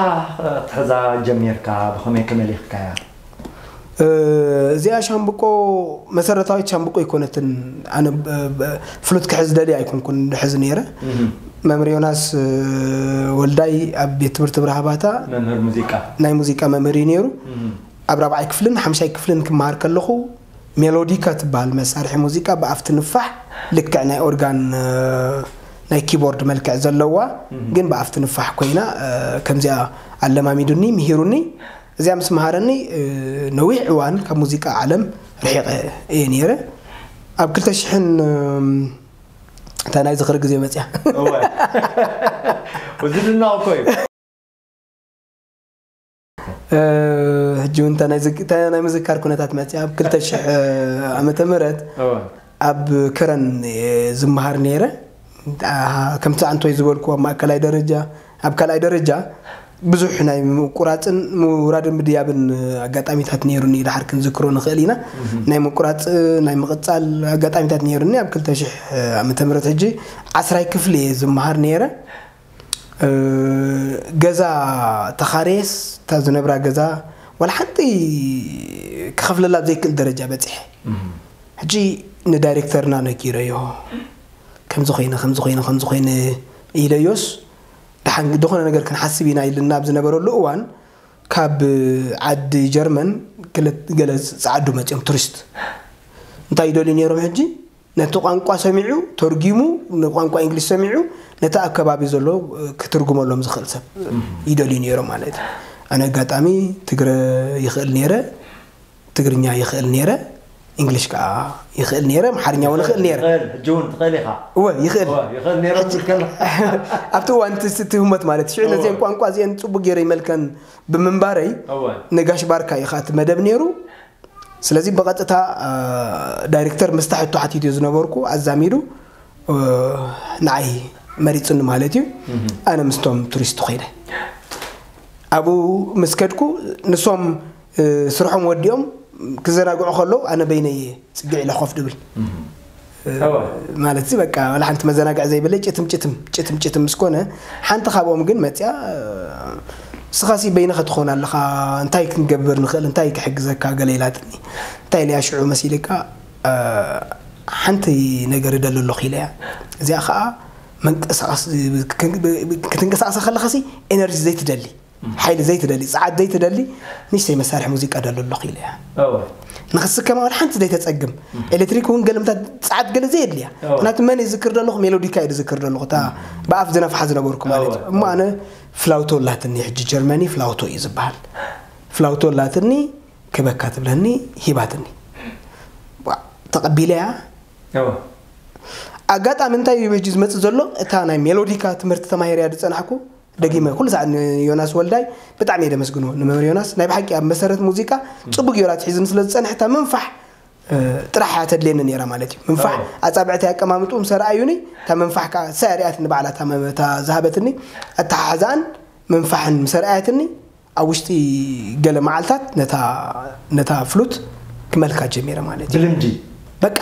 ክትሕዛ ጀሚርካ? ብኸመይ ከ መሊኽካያ? እዚኣ ሻምብቆ መሰረታዊት ሻምብቆ ኣይኮነትን። ኣነ ፍሉት ክሕዝ ደልየ ኣይኮንኩን ዝሕዝ ነይረ። መምህር ዮናስ ወልዳይ ኣብ ቤት ትምህርቲ ብርሃባታ መምህር ሙዚቃ፣ ናይ ሙዚቃ መምህር እዩ ነይሩ። ኣብ ራብዓይ ክፍልን ሓምሻይ ክፍልን ክመሃር ከለኹ ሜሎዲካ ትበሃል መሳርሒ ሙዚቃ ብኣፍ ትንፋሕ፣ ልክዕ ናይ ኦርጋን ናይ ኪቦርድ መልክዕ ዘለዋ፣ ግን ብኣፍ ትንፋሕ ኮይና፣ ከምዚኣ ኣለማሚዱኒ፣ ምሂሩኒ። እዚኣ ምስ መሃረኒ ነዊሕ እዋን ካብ ሙዚቃ ዓለም ርሒቐ እየ ነይረ። ኣብ ክልተ ሽሕን እታ ናይ ዝኽሪ ግዜ መፅያ። እዚ ድና እኮ እዩ። ሕጂ እውን እታ ናይ ምዝካር ኩነታት መፅያ። ኣብ ክልተ ሽሕ ዓመተ ምህረት ኣብ ከረን ዝመሃር ነይረ። ከምቲ ኣንቶይ ዝበልኩ ኣብ ማእከላይ ደረጃ፣ ኣብ ካልኣይ ደረጃ ብዙሕ ናይ ምቁራፅን ምውራድን ምድያብን ኣጋጣሚታት ነይሩኒ። ድሓር ክንዝክሮ ንኽእል ኢና። ናይ ምቁራፅ፣ ናይ ምቕፃል ኣጋጣሚታት ነይሩኒ። ኣብ ክልተ ሽሕ ዓመተ ምህረት ሕጂ ዓስራይ ክፍሊ እየ ዝመሃር ነይረ። ገዛ ተኻርየስ እታ ዝነብራ ገዛ ዋላ ሓንቲ ክኸፍለላ ኣብ ዘይክእል ደረጃ በፂሐ። ሕጂ ንዳይሬክተርና ነጊረዮ፣ ከምዚ ኮይነ ከምዚ ኮይነ ከምዚ ኮይነ ኢለዮስ፣ ደሓን ዝኾነ ነገር ክንሓስብ ኢና ኢልና ኣብ ዝነበረሉ እዋን ካብ ዓዲ ጀርመን ገለ ጸዓዱ መፂኦም ቱሪስት። እንታይ ይደልዩ ነይሮም ሕጂ? ነቲ ቋንቋ ሰሚዑ ተርጊሙ ንቋንቋ እንግሊሽ ሰሚዑ ነቲ ኣብ ከባቢ ዘሎ ክትርጉመሎም ዝኽእል ሰብ ይደልዩ ነይሮም ማለት እዩ። ኣነ ኣጋጣሚ ትግረ ይኽእል ነይረ፣ ትግርኛ ይኽእል ነይረ፣ እንግሊሽ ከዓ ይኽእል ነይረ፣ ኣምሓርኛ እውን ይኽእል ነይረ። ሕጂ እውን ትኽእል ኢኻ። እወ ይኽእል። ይኽእል ነይረ ትብል ከላ ኣብቲ እዋን እቲ ህሞት ማለት ሽዑ ነዚአን ቋንቋ እዚአን ፅቡቅ ገይረ ይመልከን ብምንባረይ ንጋሽ ባርካ እዩ ከዓ እቲ መደብ ነይሩ። ስለዚ ብቐጥታ ዳይሬክተር ምስታ ሕቶ ሓቲቱ ዝነበርኩ ኣዛሚዱ ንዓይ መሪፅኒ ማለት እዩ። ኣነ ምስቶም ቱሪስት ኮይነ ኣብኡ ምስ ከድኩ ንሶም ስርሖም ወዲኦም ክዘናግዑ ከለዉ ኣነ በይነየ ፅግዕ ኢለ ኮፍ ድብል ማለት እዚ በቃ ዋላ ሓንቲ መዘናግዒ ዘይብለይ ጭትም ጭትም ጭትም ጭትም ምስ ኮነ ሓንቲ ካብኦም ግን መፅያ ንስኻሲ በይንኻ ትኾን ኣለኻ እንታይ ክንገብር ንኽእል እንታይ ክሕግዘካ ገለ ኢላትኒ እንታይ ኢለያ ሽዑ መሲልካ ሓንቲ ነገር እደሊ ኣለኹ ኢለያ እዚኣ ከዓ መንቀሳቐስ ክትንቀሳቐሰ ከለኻሲ ኤነርጂ ዘይትደሊ ሓይሊ ዘይትደሊ ጸዓት ዘይትደሊ ንእሽተይ መሳርሒ ሙዚቃ ደሎ ኣለኹ ኢለ እያ። ንኽስከማ ወላ ሓንቲ ዘይተጸግም ኤሌክትሪክ እውን ገለምታት ጸዓት ገለ ዘየድልያ ምክንያቱ መን ይዝክር ደለኹ ሜሎዲካ እዩ ዝዝክር ደለኹ እታ ብኣፍ ዝነፍሓ ዝነበርኩ ማለት እዩ እሞ ኣነ ፍላውቶ ላትኒ ሕጂ ጀርመኒ ፍላውቶ እዩ ዝበሃል ፍላውቶ ላትኒ ክበካ ትብለኒ ሂባትኒ ተቐቢለያ ኣጋጣሚ እንታይ እዩ ሕጂ ዝመፅእ ዘሎ እታ ናይ ሜሎዲካ ትምህርቲ ተማሂረያ ዝፀናሕኩ ደጊመ ኩሉ ሰዓት ንዮናስ ወልዳይ ብጣዕሚ እየ ደመስግኖ ንመምህር ዮናስ ናይ ብሓቂ ኣብ መሰረት ሙዚቃ ፅቡቅ ገይሩ ኣትሒዝኒ ስለ ዝፀንሐ እታ ምንፋሕ ጥራሕ እያ ተድልየኒ ነይራ ማለት እዩ ምንፋሕ ኣፃብዕቲ ኣቀማምጥኡ ምስ ኣርኣዩኒ እታ ምንፋሕ ከዓ እሳ እያ ሪኣትኒ ባዕላ እታ ዝሃበትኒ ኣተሓሕዛኣን ምንፋሕን ምስ ኣርኣያትኒ ኣብ ውሽጢ ገለ መዓልታት ነታ ነታ ፍሉት ክመልካ ጀሚረ ማለት እዩ ብልምዲ በቃ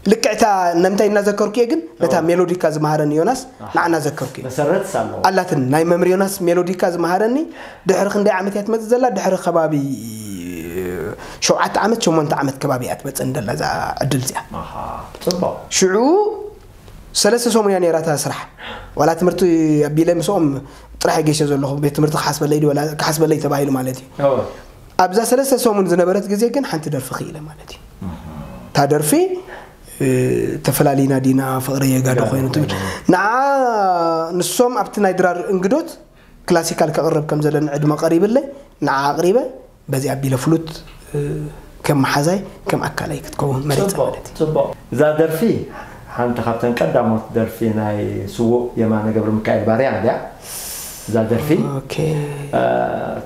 ልክዕታ ነምታይ እናዘከርኩ እየ፣ ግን ነታ ሜሎዲካ ዝመሃረኒ ዮናስ ንዓና ዘከርኩ እየ። መሰረት ኣለዎ። ኣላትን ናይ መምህር ዮናስ ሜሎዲካ ዝመሃረኒ ድሕሪ ክንደይ ዓመት እያ ትመፅእ ዘላ? ድሕሪ ከባቢ ሸውዓተ ዓመት ሸሞንተ ዓመት ከባቢ እያ ትመፅእ እንደላ እዛ ዕድል እዚኣ። ኣሃ፣ ጽቡቕ። ሽዑ ሰለስተ ሰሙን እያ ነይራ እታ ስራሕ። ዋላ ትምህርቲ ኣቢለ ምስኦም ጥራሕ ገይሸ ዘለኹ፣ ቤት ትምህርቲ ክሓስበለይ ድዩ ወላ ክሓስበለይ ተባሂሉ ማለት እዩ። እወ። ኣብዛ ሰለስተ ሰሙን ዝነበረት ግዜ ግን ሓንቲ ደርፊ ክኢለ ማለት እዩ። እታ ደርፊ እ፣ ተፈላሊና ዲና ፍቕሪ የጋዶ ኮይኑ ትብል። ንዓ ንሶም ኣብቲ ናይ ድራር እንግዶት ክላሲካል ከቕርብ ከም ዘለኒ ዕድመ ቀሪብለይ ንዓ ኣቕሪበ በዚ ኣቢለ ፍሉት እ፣ ከም መሓዛይ ከም ኣካላይ ክትከውን መሪጸ ጽቡቕ ማለት እዩ። ጽቡቕ። እዛ ደርፊ ሓንቲ ካብተን ቀዳሞት ደርፊ ናይ ስዉእ የማነ ገብረ ሚካኤል ባርያ እንድያ። እዛ ደርፊ ኦኬ። እ፣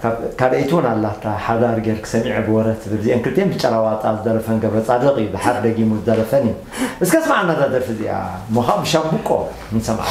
ካብ- ካልኣይቲ እውን ኣላታ ሓዳር ጌርክ ሰሚዐ ብወረ ትብል። እዚአን ክልቲአን ብጨራዋጣ ዝደረፈን ገብረ ጻድቕ እዩ ድሓር ደጊሙ ዝደረፈን እዩ። እስከ ስማዕና እዛ ደርፊ እዚኣ እሞ ካብ ብሻምብቆ ንሰምዓ።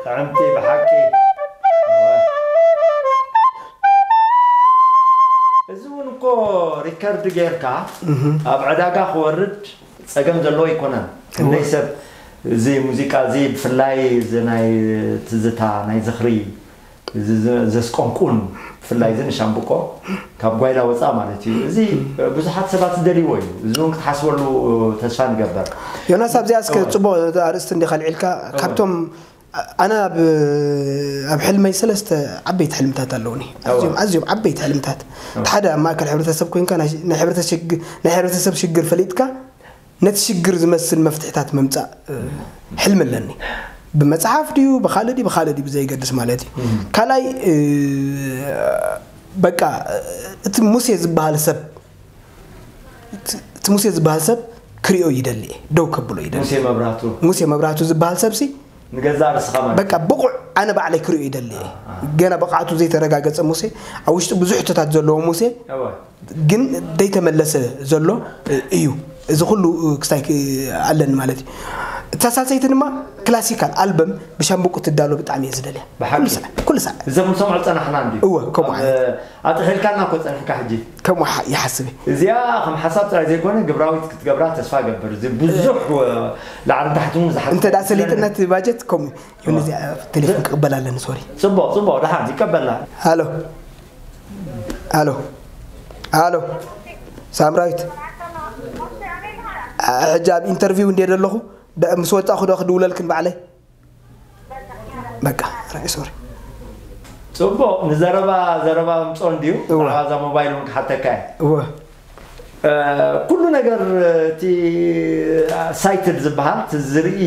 ጥዕምቲ ብሓቂ። እዚ እውን እኮ ሪከርድ ጌርካ ኣብ ዕዳጋ ክወርድ ጸገም ዘለዎ ኣይኮነን። ክንደይ ሰብ እዚ ሙዚቃ እዚ ብፍላይ እዚ ናይ ትዝታ ናይ ዝኽሪ እዚ ዘ- ዘስቆንቁን ብፍላይ እዚ ንሻምብቆ ካብ ጓይላ ወፃ ማለት እዩ። እዚ ብዙሓት ሰባት ዝደልይዎ እዩ። እዚ እውን ክትሓስበሉ ተስፋ ንገበር። ዮናስ ኣብዚኣ እስከ ጽቡቕ ኣርእስቲ እንዲኻ ኣልዒልካ ካብቶም ኣነ ኣብ ኣብ ሕልመይ ሰለስተ ዓበይቲ ሕልምታት ኣለውኒ። ኣዝዮም ኣዝዮም ዓበይቲ ሕልምታት። እቲ ሓደ ኣብ ማእከል ሕብረተሰብ ኮይንካ ናይ ናይ ሕብረተሰብ ሽግ- ናይ ሕብረተሰብ ሽግር ፈሊጥካ ነቲ ሽግር ዝመስል መፍትሕታት ምምጻእ እ፣ ሕልሚ ኣለኒ። ብመጽሓፍ ድዩ ብኻልእ ድዩ ብኻልእ ድዩ ብዘይገድስ ማለት እዩ። ካልኣይ እ፣ በቃ እቲ ሙሴ ዝበሃል ሰብ እቲ ሙሴ ዝበሃል ሰብ ክሪኦ ይደሊ እየ፣ ደው ከብሎ ይደሊ ሙሴ እየ። መብራቱ ሙሴ መብራቱ ዝበሃል ሰብሲ ንገዛእ ርስኻ ማለት በቃ ብቑዕ ኣነ ባዕለይ ክሪኦ ይደሊ እየ። ገና ብቕዓቱ ዘይተረጋገጸ ሙሴ፣ ኣብ ውሽጢ ብዙሕ ሕቶታት ዘለዎ ሙሴ እወ። ግን ዘይተመለሰ ዘሎ እዩ። እዚ ኩሉ ክስታይ ክ- ኣለኒ ማለት እዩ። እታ ሳልሰይቲ ድማ ክላሲካል ኣልበም ብሻምብቆ ትዳሎ ብጣዕሚ እየ ዝደልያ። ብሓቂ። ኩሉ ሳዕ ኩሉ ሳዕ እዚ ክንሰምዖ ጸናሕና እንዲ እወ፣ ከምኡ ዓይነት። ኣጥሒልካና እኮ ጸኒሕካ ሕጂ። ከምኡ ሓ- ይሓስብ እየ። እዚኣ ከም ሓሳብ ጥራይ ዘይኮነ ግብራዊት ክትገብራ ተስፋ ገብር። እዚ ብዙሕ ላዕሊ ታሕቲ እውን ዝሓ እንተ ደኣ ሰሊጥነት ባጀት ከምኡ እዩ። ነዚኣ ቴሌፎን ክቕበል ኣለኒ። ሶሪ። ጽቡቕ ጽቡቕ፣ ደሓን ይቀበልና። ሃሎ ሃሎ ሃሎ፣ ሳምራዊት፣ አ- ሕጂ ኣብ ኢንተርቪው እንደ ዘለኹ ደ- ምስ ወጻኹ ዶ ክድውለልክን ባዕለይ? በቃ ራይ ሶሪ። ጽቡቕ፣ ንዘረባ ዘረባ ምጾ እንድዩ። እወ። ብዛዕባ እዛ ሞባይል እውን ክሓተካ እየ። እወ። እ፣ ኩሉ ነገር እቲ ሳይትድ ዝበሃል እቲ ዝርኢ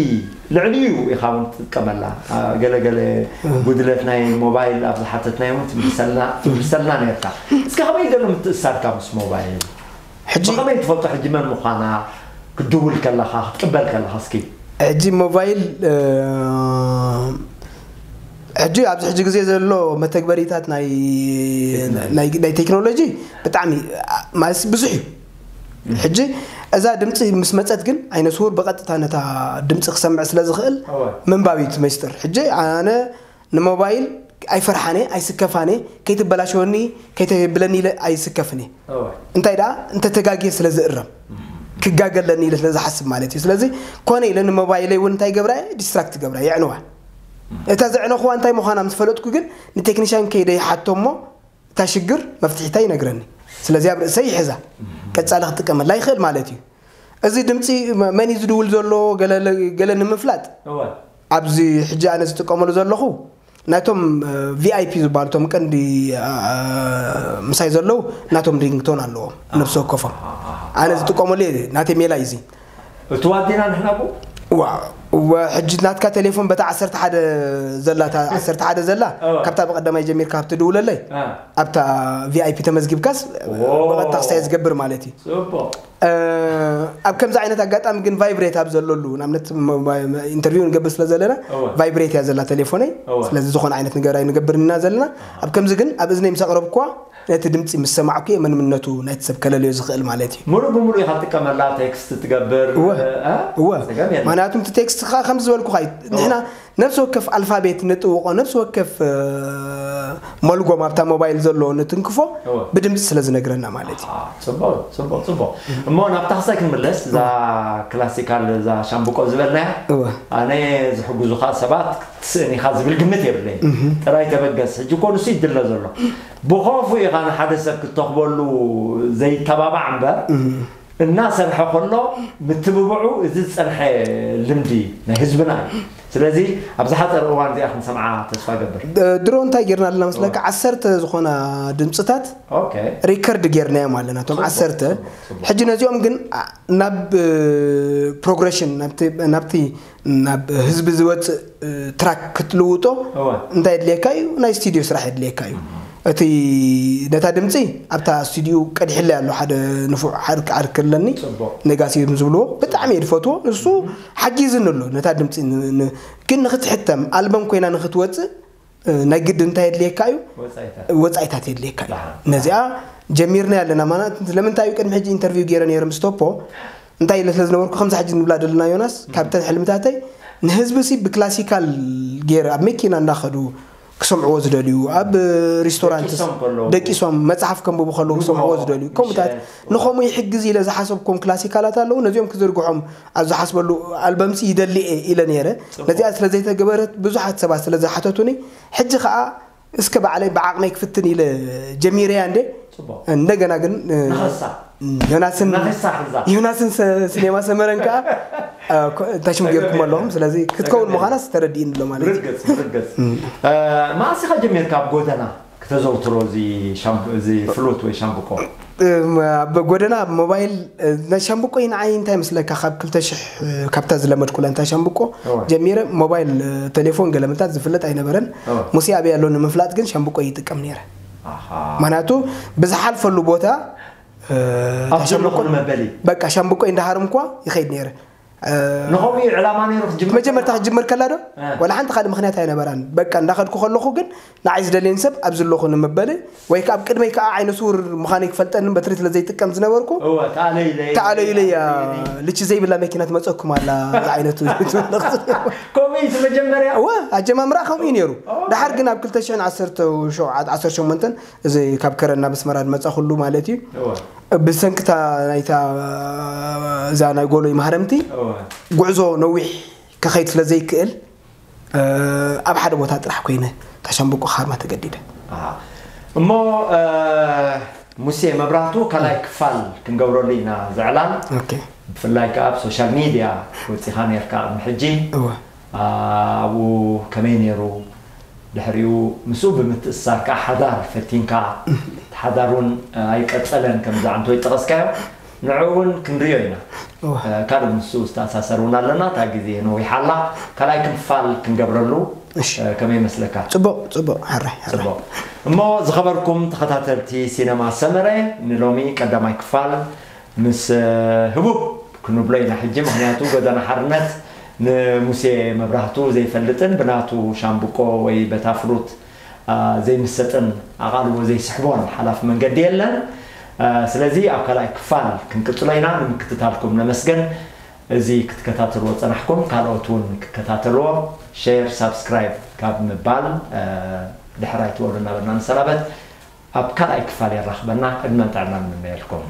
ልዕሊኡ ኢኻ እውን ትጥቀመላ። እ፣ ገለገለ ጉድለት ናይ ሞባይል ኣብ ዝሓተትናዮ እውን ትምልሰልና ትምልሰልና ነርካ። እስከ ከመይ ገለ ምትእሳርካ ምስ ሞባይል? ሕጂ ብኸመይ ትፈልጦ ሕጂ መን ምዃና ክትድውል ከለኻ ክትቅበል ከለኻ እስኪ? ሕጂ ሞባይል እ፣ ሕጂ ኣብዚ ሕጂ ግዜ ዘሎ መተግበሪታት ናይ ናይ ናይ ቴክኖሎጂ ብጣዕሚ አ- ማለት ብዙሕ እዩ። ሕጂ እዛ ድምፂ ምስ መፀት ግን ዓይነ ስውር ብቐጥታ ነታ ድምፂ ክሰምዕ ስለ ዝኽእል እወ። ምንባብ እዩ እቲ መስጥር። ሕጂ ኣነ ንሞባይል ኣይፈርሓነ ኣይስከፋነ፣ ከይትበላሸወኒ ከይተብለኒ ኢለ ኣይስከፍን እየ። እወ። እንታይ ደኣ እንተተጋግየ ስለ ዝእረም። ክጋገ ኣለኒ ኢለ ስለ ዝሓስብ ማለት እዩ። ስለዚ ኮነ ኢለ ንሞባይለይ እውን እንታይ ገብራ፣ ዲስትራክት ገብራ፣ የዕንዋ። እታ ዘዕነኹዋ እንታይ ምዃና ምስ ፈለጥኩ ግን ንቴክኒሻን ከይደ ይሓቶ እሞ እታ ሽግር መፍትሒታ ይነግረኒ። ስለዚ ኣብ ርእሰይ ይሕዛ፣ ቀጻሊ ክጥቀመላ ይኽእል ማለት እዩ። እዚ ድምፂ መ- መን እዩ ዝድውል ዘሎ ገለ ገለ ንምፍላጥ እወ ኣብዚ ሕጂ ኣነ ዝጥቀመሉ ዘለኹ ናቶም ቪኣይፒ ዝበሃሉ እቶም ቀንዲ አ- ምሳይ ዘለዉ ናቶም ሪንግቶን ኣለዎም ነብሲ ወከፎም። ኣነ ዝጥቀመሉ እየ፣ ናተይ ሜላ እዩ እዚ። እትዋዲና ንሕና ቡ ዋ ወ- ሕጂ ናትካ ቴሌፎን በታ ዓሰርተ ሓደ ዘላ እታ ዓሰርተ ሓደ ዘላ እወ። ካብታ ብቀዳማይ ጀሚርካ ካብ ትድውለለይ አ፣ ኣብታ ቪኣይፒ ተመዝጊብካስ ዎ። ብቐጥታ ክሳየ ዝገብር ማለት እዩ። ጽቡቕ እ፣ ኣብ ከምዚ ዓይነት ኣጋጣሚ ግን ቫይብሬት ኣብ ዘለሉ ንኣብነት ሞ- ሞ- ኢንተርቪው ንገብር ስለ ዘለና እወ። ቫይብሬት እያ ዘላ ቴሌፎነይ። እወ። ስለዚ ዝኾነ ዓይነት ነገር ኣይንገብር ኢና ዘለና። ኣብ ከምዚ ግን ኣብ እዝነይ ምስ ኣቕረብኳ ነቲ ድምፂ ምስ ሰማዕኩ እየ መንምነቱ ናይቲ ሰብ ከለልዮ ዝኽእል ማለት እዩ። ሙሉእ ብሙሉእ ኢኻ ትጥቀመላ፣ ቴክስት ትገብር እወ። እ? እወ ጸገም የለን። ምክንያቱ እቲ ቴክስት ከዓ ከምዚ ዝበልኩ ኸይ ንሕና ነብሲ ወከፍ ኣልፋቤት ንጥውቆ፣ ነብሲ ወከፍ እ፣ መልጎም ኣብታ ሞባይል ዘሎ ንትንክፎ እወ። ብድምፂ ስለ ዝነግረና ማለት እዩ። አ፣ ጽቡቕ ጽቡቕ ጽቡቕ። እሞ ናብ ታኽሳይ ክንምለስ፣ እዛ ክላሲካል፣ እዛ ሻምብቆ ዝበልናያ እወ ኣነ ዝሕግዙኻ ሰባት ትስእን ኢኻ ዝብል ግምት የብለይ። ጥራይ ተበገስ። ሕጂ እኮ ንሱ ይድለ ዘሎ ብኸፉ ኢኻ ንሓደ ሰብ ክተኽበሉ ዘይተባባዕ እምበር እናሰርሐ ከሎ ምትብብዑ እዚ ዝጸንሐ ልምዲ ናይ ህዝብና እዩ። ስለዚ ኣብ ዝሓፀረ እዋን እዚኣ ክንሰምዓ ተስፋ ገብር። ድ- ድሮ እንታይ ጌርና ኣለና መስለካ? ዓሰርተ ዝኾና ድምፅታት ኦኬ ሪከርድ ጌርናዮም ኣለና እቶም ጽቡቅ፣ ዓሰርተ። ጽቡቅ፣ ጽቡቅ። ሕጂ ነዚኦም ግን አ- ናብ ፕሮግሬሽን ናብቲ ናብ ህዝቢ ዝወፅእ ትራክ ክትልውጦ እወ። እንታይ የድልየካ እዩ? ናይ ስቱዲዮ ስራሕ የድልየካ እዩ። እቲ ነታ ድምፂ ኣብታ ስቱዲዮ ቀዲሕለይ ኣሎ ሓደ ንፉዕ ዓርክ ዓርክ ኣለኒ ጽቡቅ። ነጋሲ ዝብልዎ ብጣዕሚ እየ ዝፈትዎ። ንሱ ሓጊዝኒ ኣሎ ነታ ድምፂ ን- ን- ግን ንክትሕተም ኣልበም ኮይና ንክትወፅእ እ፣ ናይ ግድ እንታይ የድልየካ እዩ? ወጻኢታት። ወፃኢታት የድልየካ እዩ። ደሓን። ነዚኣ ጀሚርና ኣለና ማለት ለምንታይ እዩ ቅድሚ ሕጂ ኢንተርቪው ገይረ ነይረ ምስ ቶፖ እንታይ ኢለ ስለ ዝነበርኩ ከምዚ ሕጂ ንብላ ዘለና ዮናስ ካብተን ሕልምታተይ ንህዝቢ ሲ ብክላሲካል ገይረ ኣብ መኪና እንዳኸዱ ክሰምዕዎ ዝደልዩ ኣብ ሪስቶራንት ደቂሶም ከለዉ። ደቂሶም መፅሓፍ ከንብቡ ከለዉ ክሰምዕዎ ዝደልዩ ከምኡታት ንኸምኡ ይሕግዝ ኢለ ዝሓሰብኩም ክላሲካላት ኣለዉ ነዚኦም ክዝርግሖም ኣብ ዝሓስበሉ ኣልበምሲ ይደሊ እየ ኢለ ነይረ ነዚኣ ስለ ዘይተገበረት ብዙሓት ሰባት ስለ ዝሓተቱኒ ሕጂ ከዓ እስከ ባዕለይ ብዓቕመይ ክፍትን ኢለ ጀሚረያ እንዴ ጽቡቅ። እንደገና ግን እ፣ ንኸሳ ዮናስን ንኸሳ ሕዛ። ዮናስን ሰ- ሲኔማ ሰመረን ከዓ እ፣ ኮ- እንታይ ሽም ጌርኩም ኣለኹም ስለዚ ክትከውን ምዃናስ ተረዲእኒ ኣሎ ማለት እዩ ብርግጽ ብርግጽ። እ፣ መዓስ ኢኻ ጀሚርካ ኣብ ጎደና ክተዘውትሮ እዚ ሻምቡ- እዚ ፍሉት ወይ ሻምብቆ? እም፣ ኣብ ጎደና ኣብ ሞባይል እ፣ ናይ ሻምብቆ ንዓይ እንታይ መስለካ ካብ ክልተ ሽሕ እ፣ ካብታ ዝለመድኩላ እንታይ ሻምብቆ እወ። ጀሚረ ሞባይል እ፣ ቴሌፎን ገለመታት ዝፍለጥ ኣይነበረን እወ። ሙሴ ኣበይ ኣሎ ንምፍላጥ ግን ሻምብቆ ይጥቀም ነይረ ኣሃ። ምክንያቱ ብዝሓልፈሉ ቦታ እ፣ ኣብ ዘለኹ መበሊ በቃ ሻምብቆ እንዳሃርምኳ ይኸይድ ነይረ እ፣ ንኸምኡ እዩ ዕላማ ነይሩ ክጅምር መጀመርታ ክጅምር ከላ ዶ እ። ወላ ሓንቲ ካልእ ምክንያት ኣይነበራን በቃ እንዳኸድኩ ከለኹ ግን ንዓይ ዝደልየኒ ሰብ ኣብ ዘለኹ ንምበለ ወይ ከዓ ኣብ ቅድመይ ከዓ ዓይነ ስውር ምዃነይ ክፈልጠኒ በትሪ ስለ ዘይጥቀም ዝነበርኩ እወ ተኣለዩለይ ተኣለዩለይ ልቺ ዘይብላ መኪና ትመፀኩም ኣላ ዝዓይነቱ ከምኡ እዩ እቲ መጀመርያ እወ ኣጀማምራ ከምኡ እዩ ነይሩ ደሓር ግን ኣብ ክልተ ሽሕን ዓሰርተ ሸውዓተ ዓሰርተ ሸሞንተን እዚ ካብ ከረን ናብ ኣስመራ ዝመፃ ኩሉ ማለት እዩ እወ ብሰንክታ ናይታ እዛ ናይ ጎሎይ ማህረምቲ እወ ጉዕዞ ነዊሕ ከኸይድ ስለ ዘይክእል እ፣ ኣብ ሓደ ቦታ ጥራሕ ኮይነ ታሻምብቆ ክሃርማ ተገዲደ ኣሃ። እሞ እ፣ ሙሴ መብራህቱ ካልኣይ ክፋል ክንገብረሉ ኢና ዝዕላል ኦኬ ብፍላይ ከዓ ኣብ ሶሻል ሚድያ ወፂኻ ነርካ ቅድሚ ሕጂ እወ ኣብኡ ከመይ ነይሩ ድሕሪኡ ምስኡ ብምትእስሳር ከዓ ሓዳር ፈቲንካ እቲ ሓዳር እውን ኣይቀፀለን ከም ዝዓንቶ ይጠቐስካዮ ንዕኡ እውን ክንሪኦ ኢና እወ ካልእ ምስኡ ዝተኣሳሰር እውን ኣለና እታ ግዜ ነዊሓ ኣላ ካልኣይ ክፋል ክንገብረሉ እሺ ከመይ ይመስለካ ፅቡቅ ፅቡቅ ሓራይ ሓራይ ፅቡቅ እሞ ዝኸበርኩም ተኸታተልቲ ሲነማ ሰመረ ንሎሚ ቀዳማይ ክፋል ምስ ህቡብ ክንብሎ ኢና ሕጂ ምክንያቱ ጎደና ሓርነት ንሙሴ መብራህቱ ዘይፈልጥን ብናቱ ሻምብቆ ወይ በታ ፍሉት ዘይምሰጥን ኣቓልቦ ዘይስሕቦን ሓላፍ መንገዲ የለን ስለዚ ኣብ ካልኣይ ክፋል ክንቅፅሎ ኢና ንምክትታልኩም ነመስገን እዚ ክትከታተልዎ ፀናሕኩም ካልኦት እውን ክከታተልዎ ሸር ሳብስክራይብ ካብ ምባል ድሕራይ ትበሉ እናበልና ንሰናበት ኣብ ካልኣይ ክፋል የራኽበና ዕድመን ጥዕናን ንምነየልኩም